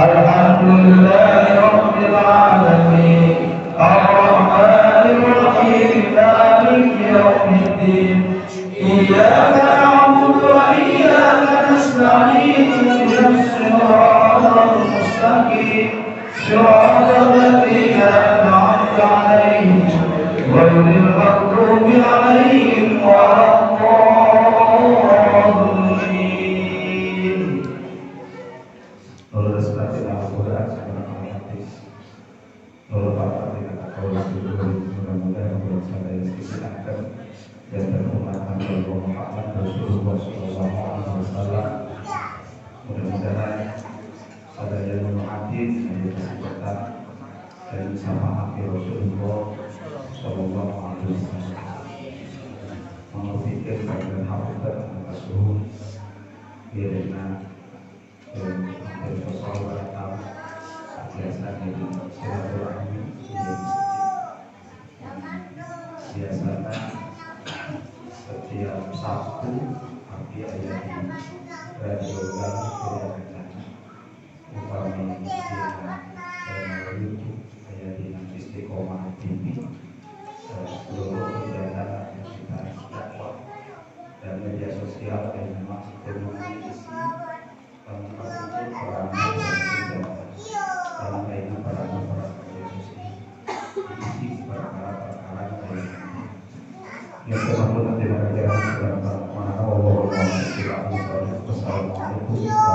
الحمد لله رب العالمين، الرحمن الرحيم، مالك يوم الدين. إياك نعبد وإياك نستعين، اهدنا الصراط المستقيم، صراط الذين أنعمت عليهم غير المغضوب عليهم ولا الضالين. Nulis Al-Quran sama hadis nol papat tidak tahu. Mudah-mudahan buat saya akan dan umat Nabi Muhammad Rasulullah Shallallahu Alaihi Wasallam. Mudah-mudahan sadaya nu hadir aya kesempatan dan sama hati Rasulullah Shallallahu Alaihi Wasallam. Mau pikir bagian hakikat kasuhun birena dan sosial biasa jadi silaturahmi di masjid. Biasanya setiap Sabtu abdi aya di Radio Gang Surya Kencana, upami dina channel YouTube aya di Istiqomah TV. Seluruh kegiatan aktivitas dakwah dan media sosial yang memang sepenuhnya isi tempat untuk peran dalam kaitan peran media sosial diisi perkara-perkara yang telah. Wassalamualaikum.